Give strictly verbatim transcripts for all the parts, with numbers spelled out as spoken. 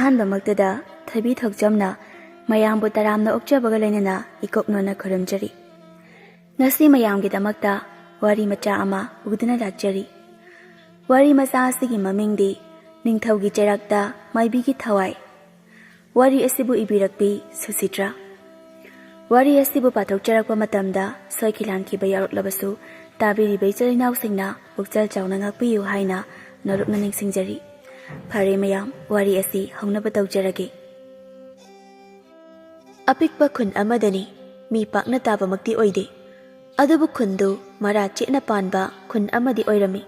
ꯑꯍꯥꯟꯕꯃꯛꯇꯗ ꯊꯣꯏꯕꯤ ꯊꯣꯛꯆꯝꯅ ꯃꯌꯥꯝꯕꯨ ꯇꯔꯥꯝꯅ ꯑꯣꯛꯆꯕꯒ ꯂꯣꯏꯅꯅ ꯏꯀꯣꯛꯅꯣꯅ ꯈꯨꯔꯨꯝꯖꯔꯤ꯫ ꯉꯁꯤ ꯃꯌꯥꯝꯒꯤꯗꯃꯛꯇ ꯋꯥꯔꯤ ꯃꯆꯥ ꯑꯃ ꯎꯗꯨꯅ ꯂꯥꯛꯆꯔꯤ꯫ ꯋꯥꯔꯤ ꯃꯆꯥ ꯑꯁꯤꯒꯤ ꯃꯃꯤꯡꯗꯤ ꯅꯤꯡꯊꯧꯒꯤ ꯆꯩꯔꯥꯛꯇ ꯃꯥꯏꯕꯤꯒꯤ ꯊꯋꯥꯏ꯫ ꯋꯥꯔꯤ ꯑꯁꯤꯕꯨ ꯏꯕꯤꯔꯛꯄꯤ ꯁꯨꯁꯤꯇ꯭ꯔꯥ꯫ ꯋꯥꯔꯤ ꯑꯁꯤꯕꯨ ꯄꯥꯊꯣꯛꯆꯔꯛꯄ ꯃꯇꯝꯗ ꯁꯣꯏꯈꯤ ꯂꯥꯟꯈꯤꯕ ꯌꯥꯎꯔꯛꯂꯕꯁꯨ ꯇꯥꯕꯤꯔꯤꯕ ꯏꯆꯤꯜ ꯏꯅꯥꯎꯁꯤꯡꯅ ꯄꯨꯛꯆꯦꯜ ꯆꯥꯎꯅ ꯉꯥꯛꯄꯤꯌꯨ ꯍꯥꯏꯅ ꯅꯣꯂꯨꯛꯅ ꯅꯤꯡꯁꯤꯡꯖꯔꯤ꯫ ꯐꯔꯦ ꯃꯌꯥꯝ, ꯋꯥꯔꯤ ꯑꯁꯤ ꯍꯧꯅꯕ ꯇꯧꯖꯔꯒꯦ꯫ ꯑꯄꯤꯛꯄ ꯈꯨꯟ ꯑꯃꯗꯅꯤ꯫ ꯃꯤ ꯄꯥꯛꯅ ꯇꯥꯕꯃꯛꯇꯤ ꯑꯣꯏꯗꯦ꯫ ꯑꯗꯨꯕꯨ ꯈꯨꯟꯗꯨ ꯃꯔꯥ ꯆꯦꯠꯅ ꯄꯥꯟꯕ ꯈꯨꯟ ꯑꯃꯗꯤ ꯑꯣꯏꯔꯝꯃꯤ꯫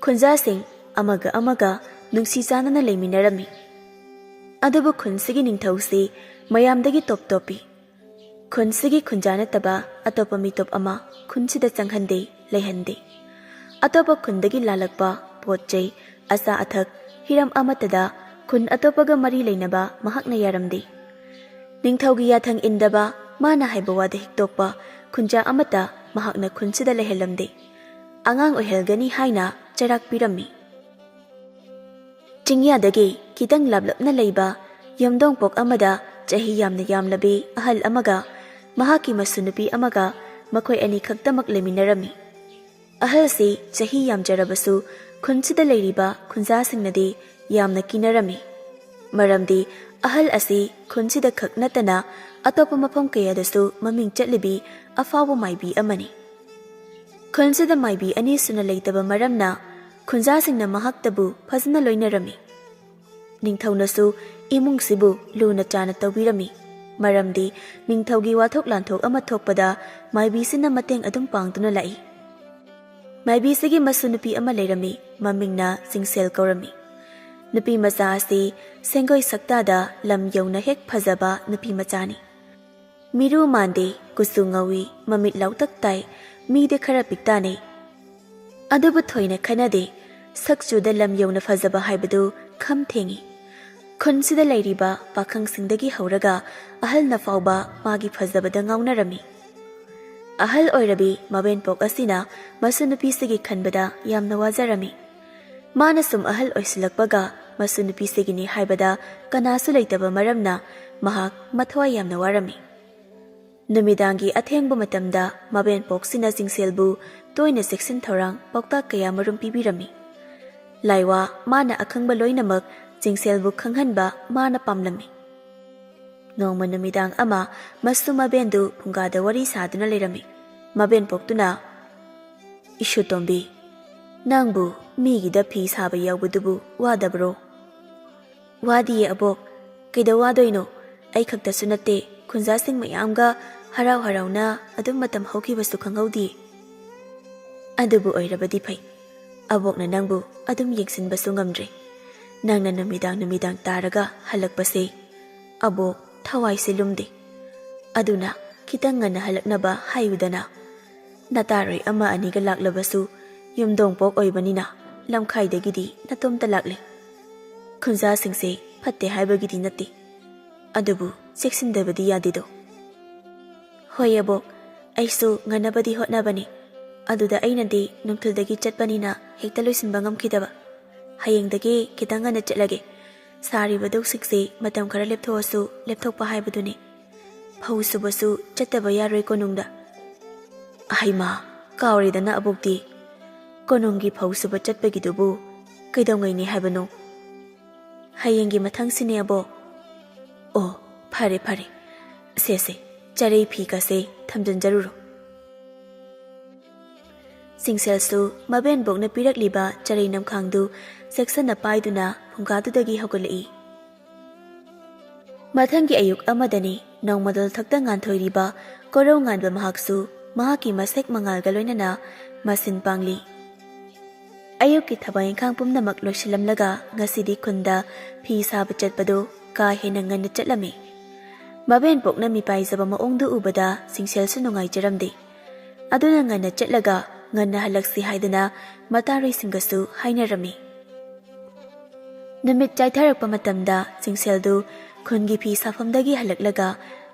ꯈꯨꯟꯖꯥꯁꯤꯡ ꯑꯃꯒ ꯑꯃꯒ ꯅꯨꯡꯁꯤ ꯆꯥꯟꯅꯅ ꯂꯩꯃꯤꯟꯅꯔꯝꯃꯤ꯫ ꯑꯗꯨꯕꯨ ꯈꯨꯟꯁꯤꯒꯤ ꯅꯤꯡꯊꯧꯁꯤ ꯃꯌꯥꯝꯗꯒꯤ ꯇꯣꯞ ꯇꯣꯞꯄꯤ꯫ ꯈꯨꯟꯁꯤꯒꯤ ꯈꯨꯟꯖꯥ ꯅꯠꯇꯕ ꯑꯇꯣꯞꯄ ꯃꯤꯇꯣꯞ ꯑꯃ ꯈꯨꯟꯁꯤꯗ ꯆꯪꯍꯟꯗꯦ, ꯂꯩꯍꯟꯗꯦ꯫ ꯑꯇꯣꯞꯄ ꯈꯨꯟꯗꯒꯤ ꯂꯥꯜꯂꯛꯄ ꯄꯣꯠ ꯆꯩ, ꯑꯆꯥ ꯑꯊꯛ, ꯍꯤꯔꯝ ꯑꯃꯠꯇꯗ ꯈꯨꯟ ꯑꯇꯣꯞꯄꯒ ꯃꯔꯤ ꯂꯩꯅꯕ ꯃꯍꯥꯛꯅ ꯌꯥꯔꯝꯗꯦ꯫ ꯅꯤꯡꯊꯧꯒꯤ ꯌꯥꯊꯪ ꯏꯟꯗꯕ, ꯃꯥꯅ ꯍꯥꯏꯕ ꯋꯥꯗ ꯍꯤꯛꯇꯣꯛꯄ ꯈꯨꯟꯖꯥ ꯑꯃꯠꯇ ꯃꯍꯥꯛꯅ ꯈꯨꯟꯁꯤꯗ ꯂꯩꯍꯜꯂꯝꯗꯦ꯫ ꯑꯉꯥꯡ ꯑꯣꯏꯍꯜꯒꯅꯤ ꯍꯥꯏꯅ ꯆꯩꯔꯥꯛ ꯄꯤꯔꯝꯃꯤ꯫ ꯆꯤꯡꯌꯥꯗꯒꯤ ꯈꯤꯇꯪ ꯂꯥꯞꯂꯞꯅ ꯂꯩꯕ ꯌꯨꯝꯗꯣꯡꯄꯣꯛ ꯑꯃꯗ ꯆꯍꯤ ꯌꯥꯝꯅ ꯌꯥꯝꯂꯕꯤ ꯑꯍꯜ ꯑꯃꯒ ꯃꯍꯥꯛꯀꯤ ꯃꯁꯨ ꯅꯨꯄꯤ ꯑꯃꯒ ꯃꯈꯣꯏ ꯑꯅꯤ ꯈꯛꯇꯃꯛ ꯂꯩꯃꯤꯟꯅꯔꯝꯃꯤ꯫ ꯑꯍꯜꯁꯤ ꯆꯍꯤ ꯌꯥꯝꯖꯔꯕꯁꯨ ꯈꯨꯟꯁꯤꯗ ꯂꯩꯔꯤꯕ ꯈꯨꯟꯖꯥꯁꯤꯡꯅꯗꯤ ꯌꯥꯝꯅ ꯀꯤꯅꯔꯝꯃꯤ꯫ ꯃꯔꯝꯗꯤ ꯑꯍꯜ ꯑꯁꯤ ꯈꯨꯟꯁꯤꯗ ꯈꯛ ꯅꯠꯇꯅ ꯑꯇꯣꯞꯄ ꯃꯐꯝ ꯀꯌꯥꯗꯁꯨ ꯃꯃꯤꯡ ꯆꯠꯂꯤꯕꯤ ꯑꯐꯥꯎꯕ ꯃꯥꯏꯕꯤ ꯑꯃꯅꯤ꯫ ꯈꯨꯟꯁꯤꯗ ꯃꯥꯏꯕꯤ ꯑꯅꯤ ꯁꯨꯅ ꯂꯩꯇꯕ ꯃꯔꯝꯅ ꯈꯨꯟꯖꯥꯁꯤꯡꯅ ꯃꯍꯥꯛꯇꯕꯨ ꯐꯖꯅ ꯂꯣꯏꯅꯔꯝꯃꯤ꯫ ꯅꯤꯡꯊꯧꯅꯁꯨ ꯏꯃꯨꯡꯁꯤꯕꯨ ꯂꯨꯅ ꯆꯥꯅ ꯇꯧꯕꯤꯔꯝꯃꯤ꯫ ꯃꯔꯝꯗꯤ ꯅꯤꯡꯊꯧꯒꯤ ꯋꯥꯊꯣꯛ ꯂꯥꯟꯊꯣꯛ ꯑꯃ ꯊꯣꯛꯄꯗ ꯃꯥꯏꯕꯤꯁꯤꯅ ꯃꯇꯦꯡ ꯑꯗꯨꯝ ꯄꯥꯡꯗꯨꯅ ꯂꯥꯛꯏ꯫ ꯃꯥꯏꯕꯤꯁꯤꯒꯤ ꯃꯁꯨ ꯅꯨꯄꯤ ꯑꯃ ꯂꯩꯔꯝꯃꯤ, ꯃꯃꯤꯡꯅ ꯆꯤꯡꯁꯦꯜ ꯀꯧꯔꯝꯃꯤ꯫ ꯅꯨꯄꯤ ꯃꯆꯥ ꯑꯁꯤ ꯁꯦꯡꯒꯣꯏ ꯁꯛꯇꯥꯗ ꯂꯝ ꯌꯧꯅ ꯍꯦꯛ ꯐꯖꯕ ꯅꯨꯄꯤ ꯃꯆꯥꯅꯤ꯫ ꯃꯤꯔꯨ ꯃꯥꯟꯗꯦ, ꯀꯨꯆꯨ ꯉꯧꯏ, ꯃꯃꯤꯠ ꯂꯥꯎꯇꯛ ꯇꯥꯏ, ꯃꯤꯗꯤ ꯈꯔ ꯄꯤꯛꯇꯥꯅꯩ꯫ ꯑꯗꯨꯕꯨ ꯊꯣꯏꯅ ꯈꯟꯅꯗꯦ, ꯁꯛ ꯆꯨꯗ ꯂꯝ ꯌꯧꯅ ꯐꯖꯕ ꯍꯥꯏꯕꯗꯨ ꯈꯝ ꯊꯦꯡꯏ꯫ ꯈꯨꯟꯁꯤꯗ ꯂꯩꯔꯤꯕ ꯄꯥꯈꯪꯁꯤꯡꯗꯒꯤ ꯍꯧꯔꯒ ꯑꯍꯜꯅ ꯐꯥꯎꯕ ꯃꯥꯒꯤ ꯐꯖꯕꯗ ꯉꯥꯎꯅꯔꯝꯃꯤ꯫ ꯑꯍꯜ ꯑꯣꯏꯔꯕꯤ ꯃꯕꯦꯟꯄꯣꯛ ꯑꯁꯤꯅ ꯃꯁꯨ ꯅꯨꯄꯤꯁꯤꯒꯤ ꯈꯟꯕꯗ ꯌꯥꯝꯅ ꯋꯥꯖꯔꯝꯃꯤ꯫ ꯃꯥꯅ ꯁꯨꯝ ꯑꯍꯜ ꯑꯣꯏꯁꯤꯜꯂꯛꯄꯒ ꯃꯁꯨ ꯅꯨꯄꯤꯁꯤꯒꯤꯅꯤ ꯍꯥꯏꯕꯗ ꯀꯅꯥꯁꯨ ꯂꯩꯇꯕ ꯃꯔꯝꯅ ꯃꯍꯥꯛ ꯃꯊ꯭ꯋꯥꯏ ꯌꯥꯝꯅ ꯋꯥꯔꯝꯃꯤ꯫ ꯅꯨꯃꯤꯗꯥꯡꯒꯤ ꯑꯊꯦꯡꯕ ꯃꯇꯝꯗ ꯃꯕꯦꯟꯄꯣꯛꯁꯤꯅ ꯆꯤꯡꯁꯦꯜꯕꯨ ꯇꯣꯏꯅ ꯆꯦꯛꯁꯤꯟ ꯊꯧꯔꯥꯡ ꯄꯥꯎꯇꯥꯛ ꯀꯌꯥ ꯃꯔꯨꯝ ꯄꯤꯕꯤꯔꯝꯃꯤ꯫ ꯂꯥꯏꯋꯥ ꯃꯥꯅ ꯑꯈꯪꯕ ꯂꯣꯏꯅꯃꯛ ꯆꯤꯡꯁꯦꯜꯕꯨ ꯈꯪꯍꯟꯕ ꯃꯥꯅ ꯄꯥꯝꯂꯝꯃꯤ꯫ ꯅꯣꯡꯃ ꯅꯨꯃꯤꯗꯥꯡ ꯑꯃ ꯃꯁꯨ ꯃꯕꯦꯟꯗꯨ ꯐꯨꯡꯒꯥꯗ ꯋꯥꯔꯤ ꯁꯥꯗꯨꯅ ꯂꯩꯔꯝꯃꯤ꯫ ꯃꯕꯦꯟꯄꯣꯛꯇꯨꯅ, "ꯏꯁꯨꯇꯣꯝꯕꯤ, ꯅꯪꯕꯨ ꯃꯤꯒꯤꯗ ꯐꯤ ꯁꯥꯕ ꯌꯥꯎꯕꯗꯨꯕꯨ ꯋꯥꯗꯕ꯭ꯔꯣ?" "ꯋꯥꯗꯤꯌꯦ ꯑꯕꯣꯛ, ꯀꯩꯗꯧ ꯋꯥꯗꯣꯏꯅꯣ? ꯑꯩ ꯈꯛꯇꯁꯨ ꯅꯠꯇꯦ, ꯈꯨꯟꯖꯥꯁꯤꯡ ꯃꯌꯥꯝꯒ ꯍꯔꯥꯎ ꯍꯔꯥꯎꯅ ꯑꯗꯨꯝ ꯃꯇꯝ ꯍꯧꯈꯤꯕꯁꯨ ꯈꯪꯍꯧꯗꯤꯌꯦ꯫" "ꯑꯗꯨꯕꯨ ꯑꯣꯏꯔꯕꯗꯤ ꯐꯩ, ꯑꯕꯣꯛꯅ ꯅꯪꯕꯨ ꯑꯗꯨꯝ ꯌꯦꯡꯁꯤꯟꯕꯁꯨ ꯉꯝꯗ꯭ꯔꯦ꯫ ꯅꯪꯅ ꯅꯨꯃꯤꯗꯥꯡ ꯅꯨꯃꯤꯗꯥꯡ ꯇꯥꯔꯒ ꯍꯜꯂꯛꯄꯁꯦ ꯑꯕꯣꯛ ꯊꯋꯥꯏꯁꯦ ꯂꯨꯝꯗꯦ꯫ ꯑꯗꯨꯅ ꯈꯤꯇꯪ ꯉꯟꯅ ꯍꯜꯂꯛꯅꯕ ꯍꯥꯏꯌꯨꯗꯅ꯫ ꯅꯇꯥꯔꯣꯏ ꯑꯃ ꯑꯅꯤꯒ ꯂꯥꯛꯂꯕꯁꯨ ꯌꯨꯝꯗꯣꯡꯄꯣꯛ ꯑꯣꯏꯕꯅꯤꯅ ꯂꯝꯈꯥꯏꯗꯒꯤꯗꯤ ꯅꯇꯣꯝꯇ ꯂꯥꯛꯂꯦ꯫ ꯈꯨꯟꯖꯥꯁꯤꯡꯁꯦ ꯐꯠꯇꯦ ꯍꯥꯏꯕꯒꯤꯗꯤ ꯅꯠꯇꯦ, ꯑꯗꯨꯕꯨ ꯆꯦꯛꯁꯤꯟꯗꯕꯗꯤ ꯌꯥꯗꯦꯗꯣ꯫" "ꯍꯣꯏ ꯑꯕꯣꯛ, ꯑꯩꯁꯨ ꯉꯟꯅꯕꯗꯤ ꯍꯣꯠꯅꯕꯅꯤ꯫ ꯑꯗꯨꯗ ꯑꯩꯅꯗꯤ ꯅꯨꯡꯊꯤꯜꯗꯒꯤ ꯆꯠꯄꯅꯤꯅ ꯍꯦꯛꯇ ꯂꯣꯏꯁꯤꯟꯕ ꯉꯝꯈꯤꯗꯕ꯫ ꯍꯌꯦꯡꯗꯒꯤ ꯈꯤꯇꯪ ꯉꯟꯅ ꯆꯠꯂꯒꯦ꯫ ꯁꯥꯔꯤꯕ ꯗꯨꯛꯁꯤꯡꯁꯦ ꯃꯇꯝ ꯈꯔ ꯂꯦꯞꯊꯣꯛꯑꯁꯨ ꯂꯦꯞꯊꯣꯛꯄ ꯍꯥꯏꯕꯗꯨꯅꯤ꯫ ꯐꯧ ꯁꯨꯕꯁꯨ ꯆꯠꯇꯕ ꯌꯥꯔꯣꯏ ꯀꯣꯅꯨꯡꯗ꯫" "ꯑꯍꯩꯃꯥ, ꯀꯥꯎꯔꯦꯗꯅ ꯑꯕꯣꯛꯇꯤ꯫ ꯀꯣꯅꯨꯡꯒꯤ ꯐꯧ ꯁꯨꯕ ꯆꯠꯄꯒꯤꯗꯨꯕꯨ ꯀꯩꯗꯧꯉꯩꯅꯤ ꯍꯥꯏꯕꯅꯣ?" "ꯍꯌꯦꯡꯒꯤ ꯃꯊꯪꯁꯤꯅꯦ ꯑꯕꯣꯛ꯫" "ꯑꯣ, ꯐꯔꯦ ꯐꯔꯦ꯫ ꯁꯦ ꯁꯦ, ꯆꯔꯩ ꯐꯤꯒꯁꯦ ꯊꯝꯖꯤꯟꯖꯔꯨꯔꯣ꯫" ꯆꯤꯡꯁꯦꯜꯁꯨ ꯃꯕꯦꯟꯕꯣꯛꯅ ꯄꯤꯔꯛꯂꯤꯕ ꯆꯔꯩ ꯅꯝꯈꯥꯡꯗꯨ ꯆꯦꯛꯁꯟꯅ ꯄꯥꯏꯗꯨꯅ ꯐꯨꯡꯒꯥꯗꯨꯗꯒꯤ ꯍꯧꯒꯠꯂꯛꯏ꯫ ꯃꯊꯪꯒꯤ ꯑꯌꯨꯛ ꯑꯃꯗꯅꯤ ꯅꯣꯡꯃꯗꯣꯜ ꯊꯛꯇ ꯉꯥꯟꯊꯣꯏꯔꯤꯕ ꯀꯣꯔꯧ ꯉꯥꯟꯕ ꯃꯍꯥꯛꯁꯨ ꯃꯍꯥꯛꯀꯤ ꯃꯁꯦꯛ ꯃꯉꯥꯜꯒ ꯂꯣꯏꯅꯅ ꯃꯁꯤꯟ ꯄꯥꯡꯂꯤ꯫ ꯑꯌꯨꯛꯀꯤ ꯊꯕꯛ ꯏꯪꯈꯥꯡ ꯄꯨꯝꯅꯃꯛ ꯂꯣꯏꯁꯤꯜꯂꯝꯂꯒ ꯉꯁꯤꯗꯤ ꯈꯨꯟꯗ ꯐꯤ ꯁꯥꯕ ꯆꯠꯄꯗꯨ ꯀꯥ ꯍꯦꯟꯅ ꯉꯟꯅ ꯆꯠꯂꯝꯃꯤ꯫ ꯃꯕꯦꯟꯄꯣꯛꯅ ꯃꯤꯄꯥꯏꯖꯕ ꯃꯑꯣꯡꯗꯨ ꯎꯕꯗ ꯆꯤꯡꯁꯦꯜꯁꯨ ꯅꯨꯡꯉꯥꯏꯖꯔꯝꯗꯦ꯫ ꯑꯗꯨꯅ ꯉꯟꯅ ꯆꯠꯂꯒ ꯉꯟꯅ ꯍꯜꯂꯛꯁꯤ ꯍꯥꯏꯗꯅ ꯃꯇꯥꯔꯣꯏꯁꯤꯡꯒꯁꯨ ꯍꯥꯏꯅꯔꯝꯃꯤ꯫ ꯅꯨꯃꯤꯠ ꯆꯥꯏꯊꯔꯛꯄ ꯃꯇꯝꯗ ꯆꯤꯡꯁꯦꯜꯗꯨ ꯈꯨꯟꯒꯤ ꯐꯤ ꯁꯥꯐꯝꯗꯒꯤ ꯍꯜꯂꯛꯂꯒ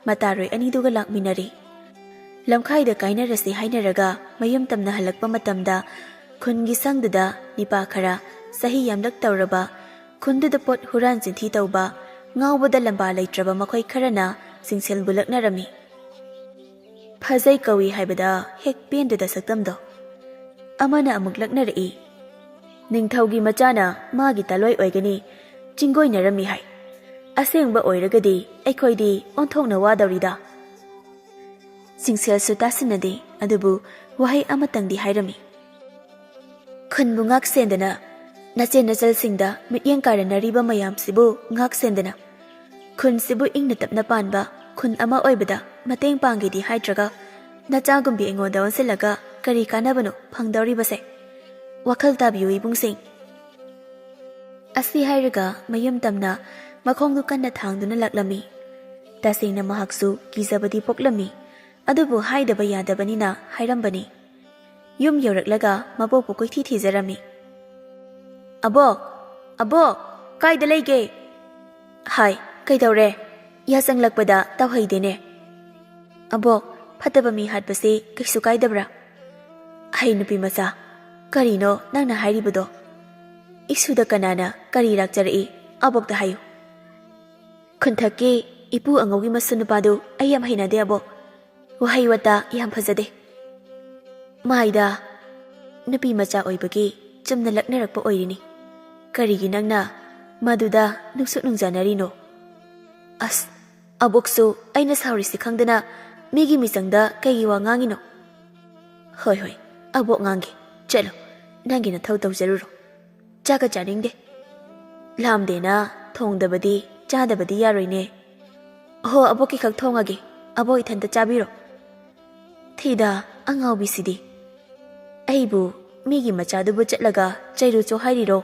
ꯃꯇꯥꯔꯣꯏ ꯑꯅꯤꯗꯨꯒ ꯂꯥꯛꯃꯤꯟꯅꯔꯦ꯫ ꯂꯝꯈꯥꯏꯗ ꯀꯥꯏꯅꯔꯁꯤ ꯍꯥꯏꯅꯔꯒ ꯃꯌꯨꯝ ꯇꯝꯅ ꯍꯜꯂꯛꯄ ꯃꯇꯝꯗ ꯈꯨꯟꯒꯤ ꯁꯪꯗꯨꯗ ꯅꯤꯄꯥ ꯈꯔ ꯆꯍꯤ ꯌꯥꯝꯂꯛ ꯇꯧꯔꯕ ꯈꯨꯟꯗꯨꯗ ꯄꯣꯠ ꯍꯨꯔꯥꯟ ꯆꯤꯟꯊꯤ ꯇꯧꯕ, ꯉꯥꯎꯕꯗ ꯂꯝꯕꯥ ꯂꯩꯇ꯭ꯔꯕ ꯃꯈꯣꯏ ꯈꯔꯅ ꯁꯤꯡꯁꯦꯜꯕꯨ ꯂꯛꯅꯔꯝꯃꯤ꯫ ꯐꯖꯩ ꯀꯧꯏ ꯍꯥꯏꯕꯗ ꯍꯦꯛ ꯄꯦꯟꯗꯦꯗ ꯁꯛꯇꯝꯗꯣ꯫ ꯑꯃꯅ ꯑꯃꯨꯛ ꯂꯛꯅꯔꯛꯏ, "ꯅꯤꯡꯊꯧꯒꯤ ꯃꯆꯥꯅ ꯃꯥꯒꯤ ꯇꯥꯂꯣꯏ ꯑꯣꯏꯒꯅꯤ, ꯆꯤꯡꯒꯣꯏꯅꯔꯝꯃꯤ ꯍꯥꯏ꯫ ꯑꯁꯦꯡꯕ ꯑꯣꯏꯔꯒꯗꯤ ꯑꯩꯈꯣꯏꯗꯤ ꯑꯣꯟꯊꯣꯛꯅ ꯋꯥꯗꯧꯔꯤꯗ"꯫ ꯁꯤꯡꯁꯦꯜꯁꯨ ꯇꯥꯁꯤꯟꯅꯗꯦ, ꯑꯗꯨꯕꯨ ꯋꯥꯍꯩ ꯑꯃꯇꯪꯗꯤ ꯍꯥꯏꯔꯝꯃꯤ꯫ "ꯈꯨꯟꯕꯨ ꯉꯥꯛ ꯁꯦꯟꯗꯅ, ꯅꯆꯦ ꯅꯆꯜꯁꯤꯡꯗ ꯃꯤꯠꯌꯦꯡ ꯀꯥꯔꯟꯅꯔꯤꯕ ꯃꯌꯥꯝꯁꯤꯕꯨ ꯉꯥꯛ ꯁꯦꯟꯗꯅ, ꯈꯨꯟꯁꯤꯕꯨ ꯏꯪꯅ ꯇꯞꯅ ꯄꯥꯟꯕ ꯈꯨꯟ ꯑꯃ ꯑꯣꯏꯕꯗ ꯃꯇꯦꯡ ꯄꯥꯡꯒꯦꯗꯤ ꯍꯥꯏꯗ꯭ꯔꯒ, ꯅꯆꯥꯒꯨꯝꯕꯤ ꯑꯩꯉꯣꯟꯗ ꯑꯣꯟꯁꯤꯜꯂꯒ ꯀꯔꯤ ꯀꯥꯟꯅꯕꯅꯣ ꯐꯪꯗꯧꯔꯤꯕꯁꯦ? ꯋꯥꯈꯜ ꯇꯥꯕꯤꯌꯨ ꯏꯕꯨꯡꯁꯤꯡ"꯫ ꯑꯁꯤ ꯍꯥꯏꯔꯒ ꯃꯌꯨꯝ ꯇꯝꯅ ꯃꯈꯣꯡꯗꯨ ꯀꯟꯅ ꯊꯥꯡꯗꯨꯅ ꯂꯥꯛꯂꯝꯃꯤ꯫ ꯇꯁꯦꯡꯅ ꯃꯍꯥꯛꯁꯨ ꯀꯤꯖꯕꯗꯤ ꯄꯣꯛꯂꯝꯃꯤ, ꯑꯗꯨꯕꯨ ꯍꯥꯏꯗꯕ ꯌꯥꯗꯕꯅꯤꯅ ꯍꯥꯏꯔꯝꯕꯅꯤ꯫ ꯌꯨꯝ ꯌꯧꯔꯛꯂꯒ ꯃꯕꯣꯛꯄꯨ ꯀꯣꯏꯊꯤ ꯊꯤꯖꯔꯝꯃꯤ꯫ "ꯑꯕꯣꯛ! ꯑꯕꯣꯛ! ꯀꯥꯏꯗ ꯂꯩꯒꯦ?" "ꯍꯥꯏ, ꯀꯩꯗꯧꯔꯦ? ꯌꯥꯆꯪꯂꯛꯄꯗ ꯇꯧꯍꯩꯗꯦꯅꯦ"꯫ "ꯑꯕꯣꯛ, ꯐꯠꯇꯕ ꯃꯤ ꯍꯥꯠꯄꯁꯤ ꯀꯩꯁꯨ ꯀꯥꯏꯗꯕ꯭ꯔꯥ?" "ꯍꯩ ꯅꯨꯄꯤ ꯃꯆꯥ, ꯀꯔꯤꯅꯣ ꯅꯪꯅ ꯍꯥꯏꯔꯤꯕꯗꯣ? ꯏꯁꯨꯗ ꯀꯅꯥꯅ ꯀꯔꯤ ꯂꯥꯛꯆꯔꯛꯏ? ꯑꯕꯣꯛꯇ ꯍꯥꯏꯌꯨ"꯫ "ꯈꯨꯟꯊꯛꯀꯤ ꯏꯄꯨ ꯑꯉꯧꯒꯤ ꯃꯁꯨ ꯅꯨꯄꯥꯗꯨ ꯑꯩ ꯌꯥꯝ ꯍꯩꯅꯗꯦ ꯑꯕꯣꯛ꯫ ꯋꯥꯍꯩ ꯋꯥꯇꯥ ꯌꯥꯝ ꯐꯖꯗꯦ꯫ ꯃꯥꯏꯗ, ꯅꯨꯄꯤ ꯃꯆꯥ ꯑꯣꯏꯕꯒꯤ ꯆꯨꯝꯅ ꯂꯛꯅꯔꯛꯄ ꯑꯣꯏꯔꯤꯅꯤ꯫ ꯀꯔꯤꯒꯤ ꯅꯪꯅ ꯃꯗꯨꯗ ꯅꯨꯡꯁꯨꯛ ꯅꯨꯡꯖꯥꯅꯔꯤꯅꯣ? ꯑꯁ, ꯑꯕꯣꯛꯁꯨ ꯑꯩꯅ ꯁꯥꯎꯔꯤꯁꯤ ꯈꯪꯗꯅ ꯃꯤꯒꯤ ꯃꯤꯆꯪꯗ ꯀꯩꯒꯤ ꯋꯥ ꯉꯥꯡꯉꯤꯅꯣ? ꯍꯣꯏ, ꯍꯣꯏ, ꯑꯕꯣꯛ ꯉꯥꯡꯒꯦ꯫ ꯆꯠꯂꯣ, ꯅꯪꯒꯤ ꯅꯊꯧ ꯇꯧꯖꯔꯨꯔꯣ꯫ ꯆꯥꯛꯀ ꯆꯥꯅꯤꯡꯗꯦ꯫ ꯂꯥꯝꯗꯦꯅ ꯊꯣꯡꯗꯕꯗꯤ ꯆꯥꯗꯕꯗꯤ ꯌꯥꯔꯣꯏꯅꯦ꯫ ꯍꯣ, ꯑꯕꯣꯛꯀꯤ ꯈꯛ ꯊꯣꯡꯉꯒꯦ꯫ ꯑꯕꯣꯛ ꯏꯊꯟꯇ ꯆꯥꯕꯤꯔꯣ"꯫ ꯊꯤꯗ, ꯑꯉꯥꯎꯕꯤꯁꯤꯗꯤ꯫ ꯑꯩꯕꯨ ꯃꯤꯒꯤ ꯃꯆꯥꯗꯨꯕꯨ ꯆꯠꯂꯒ ꯆꯩꯔꯨꯆꯣ ꯍꯥꯏꯔꯤꯔꯣ?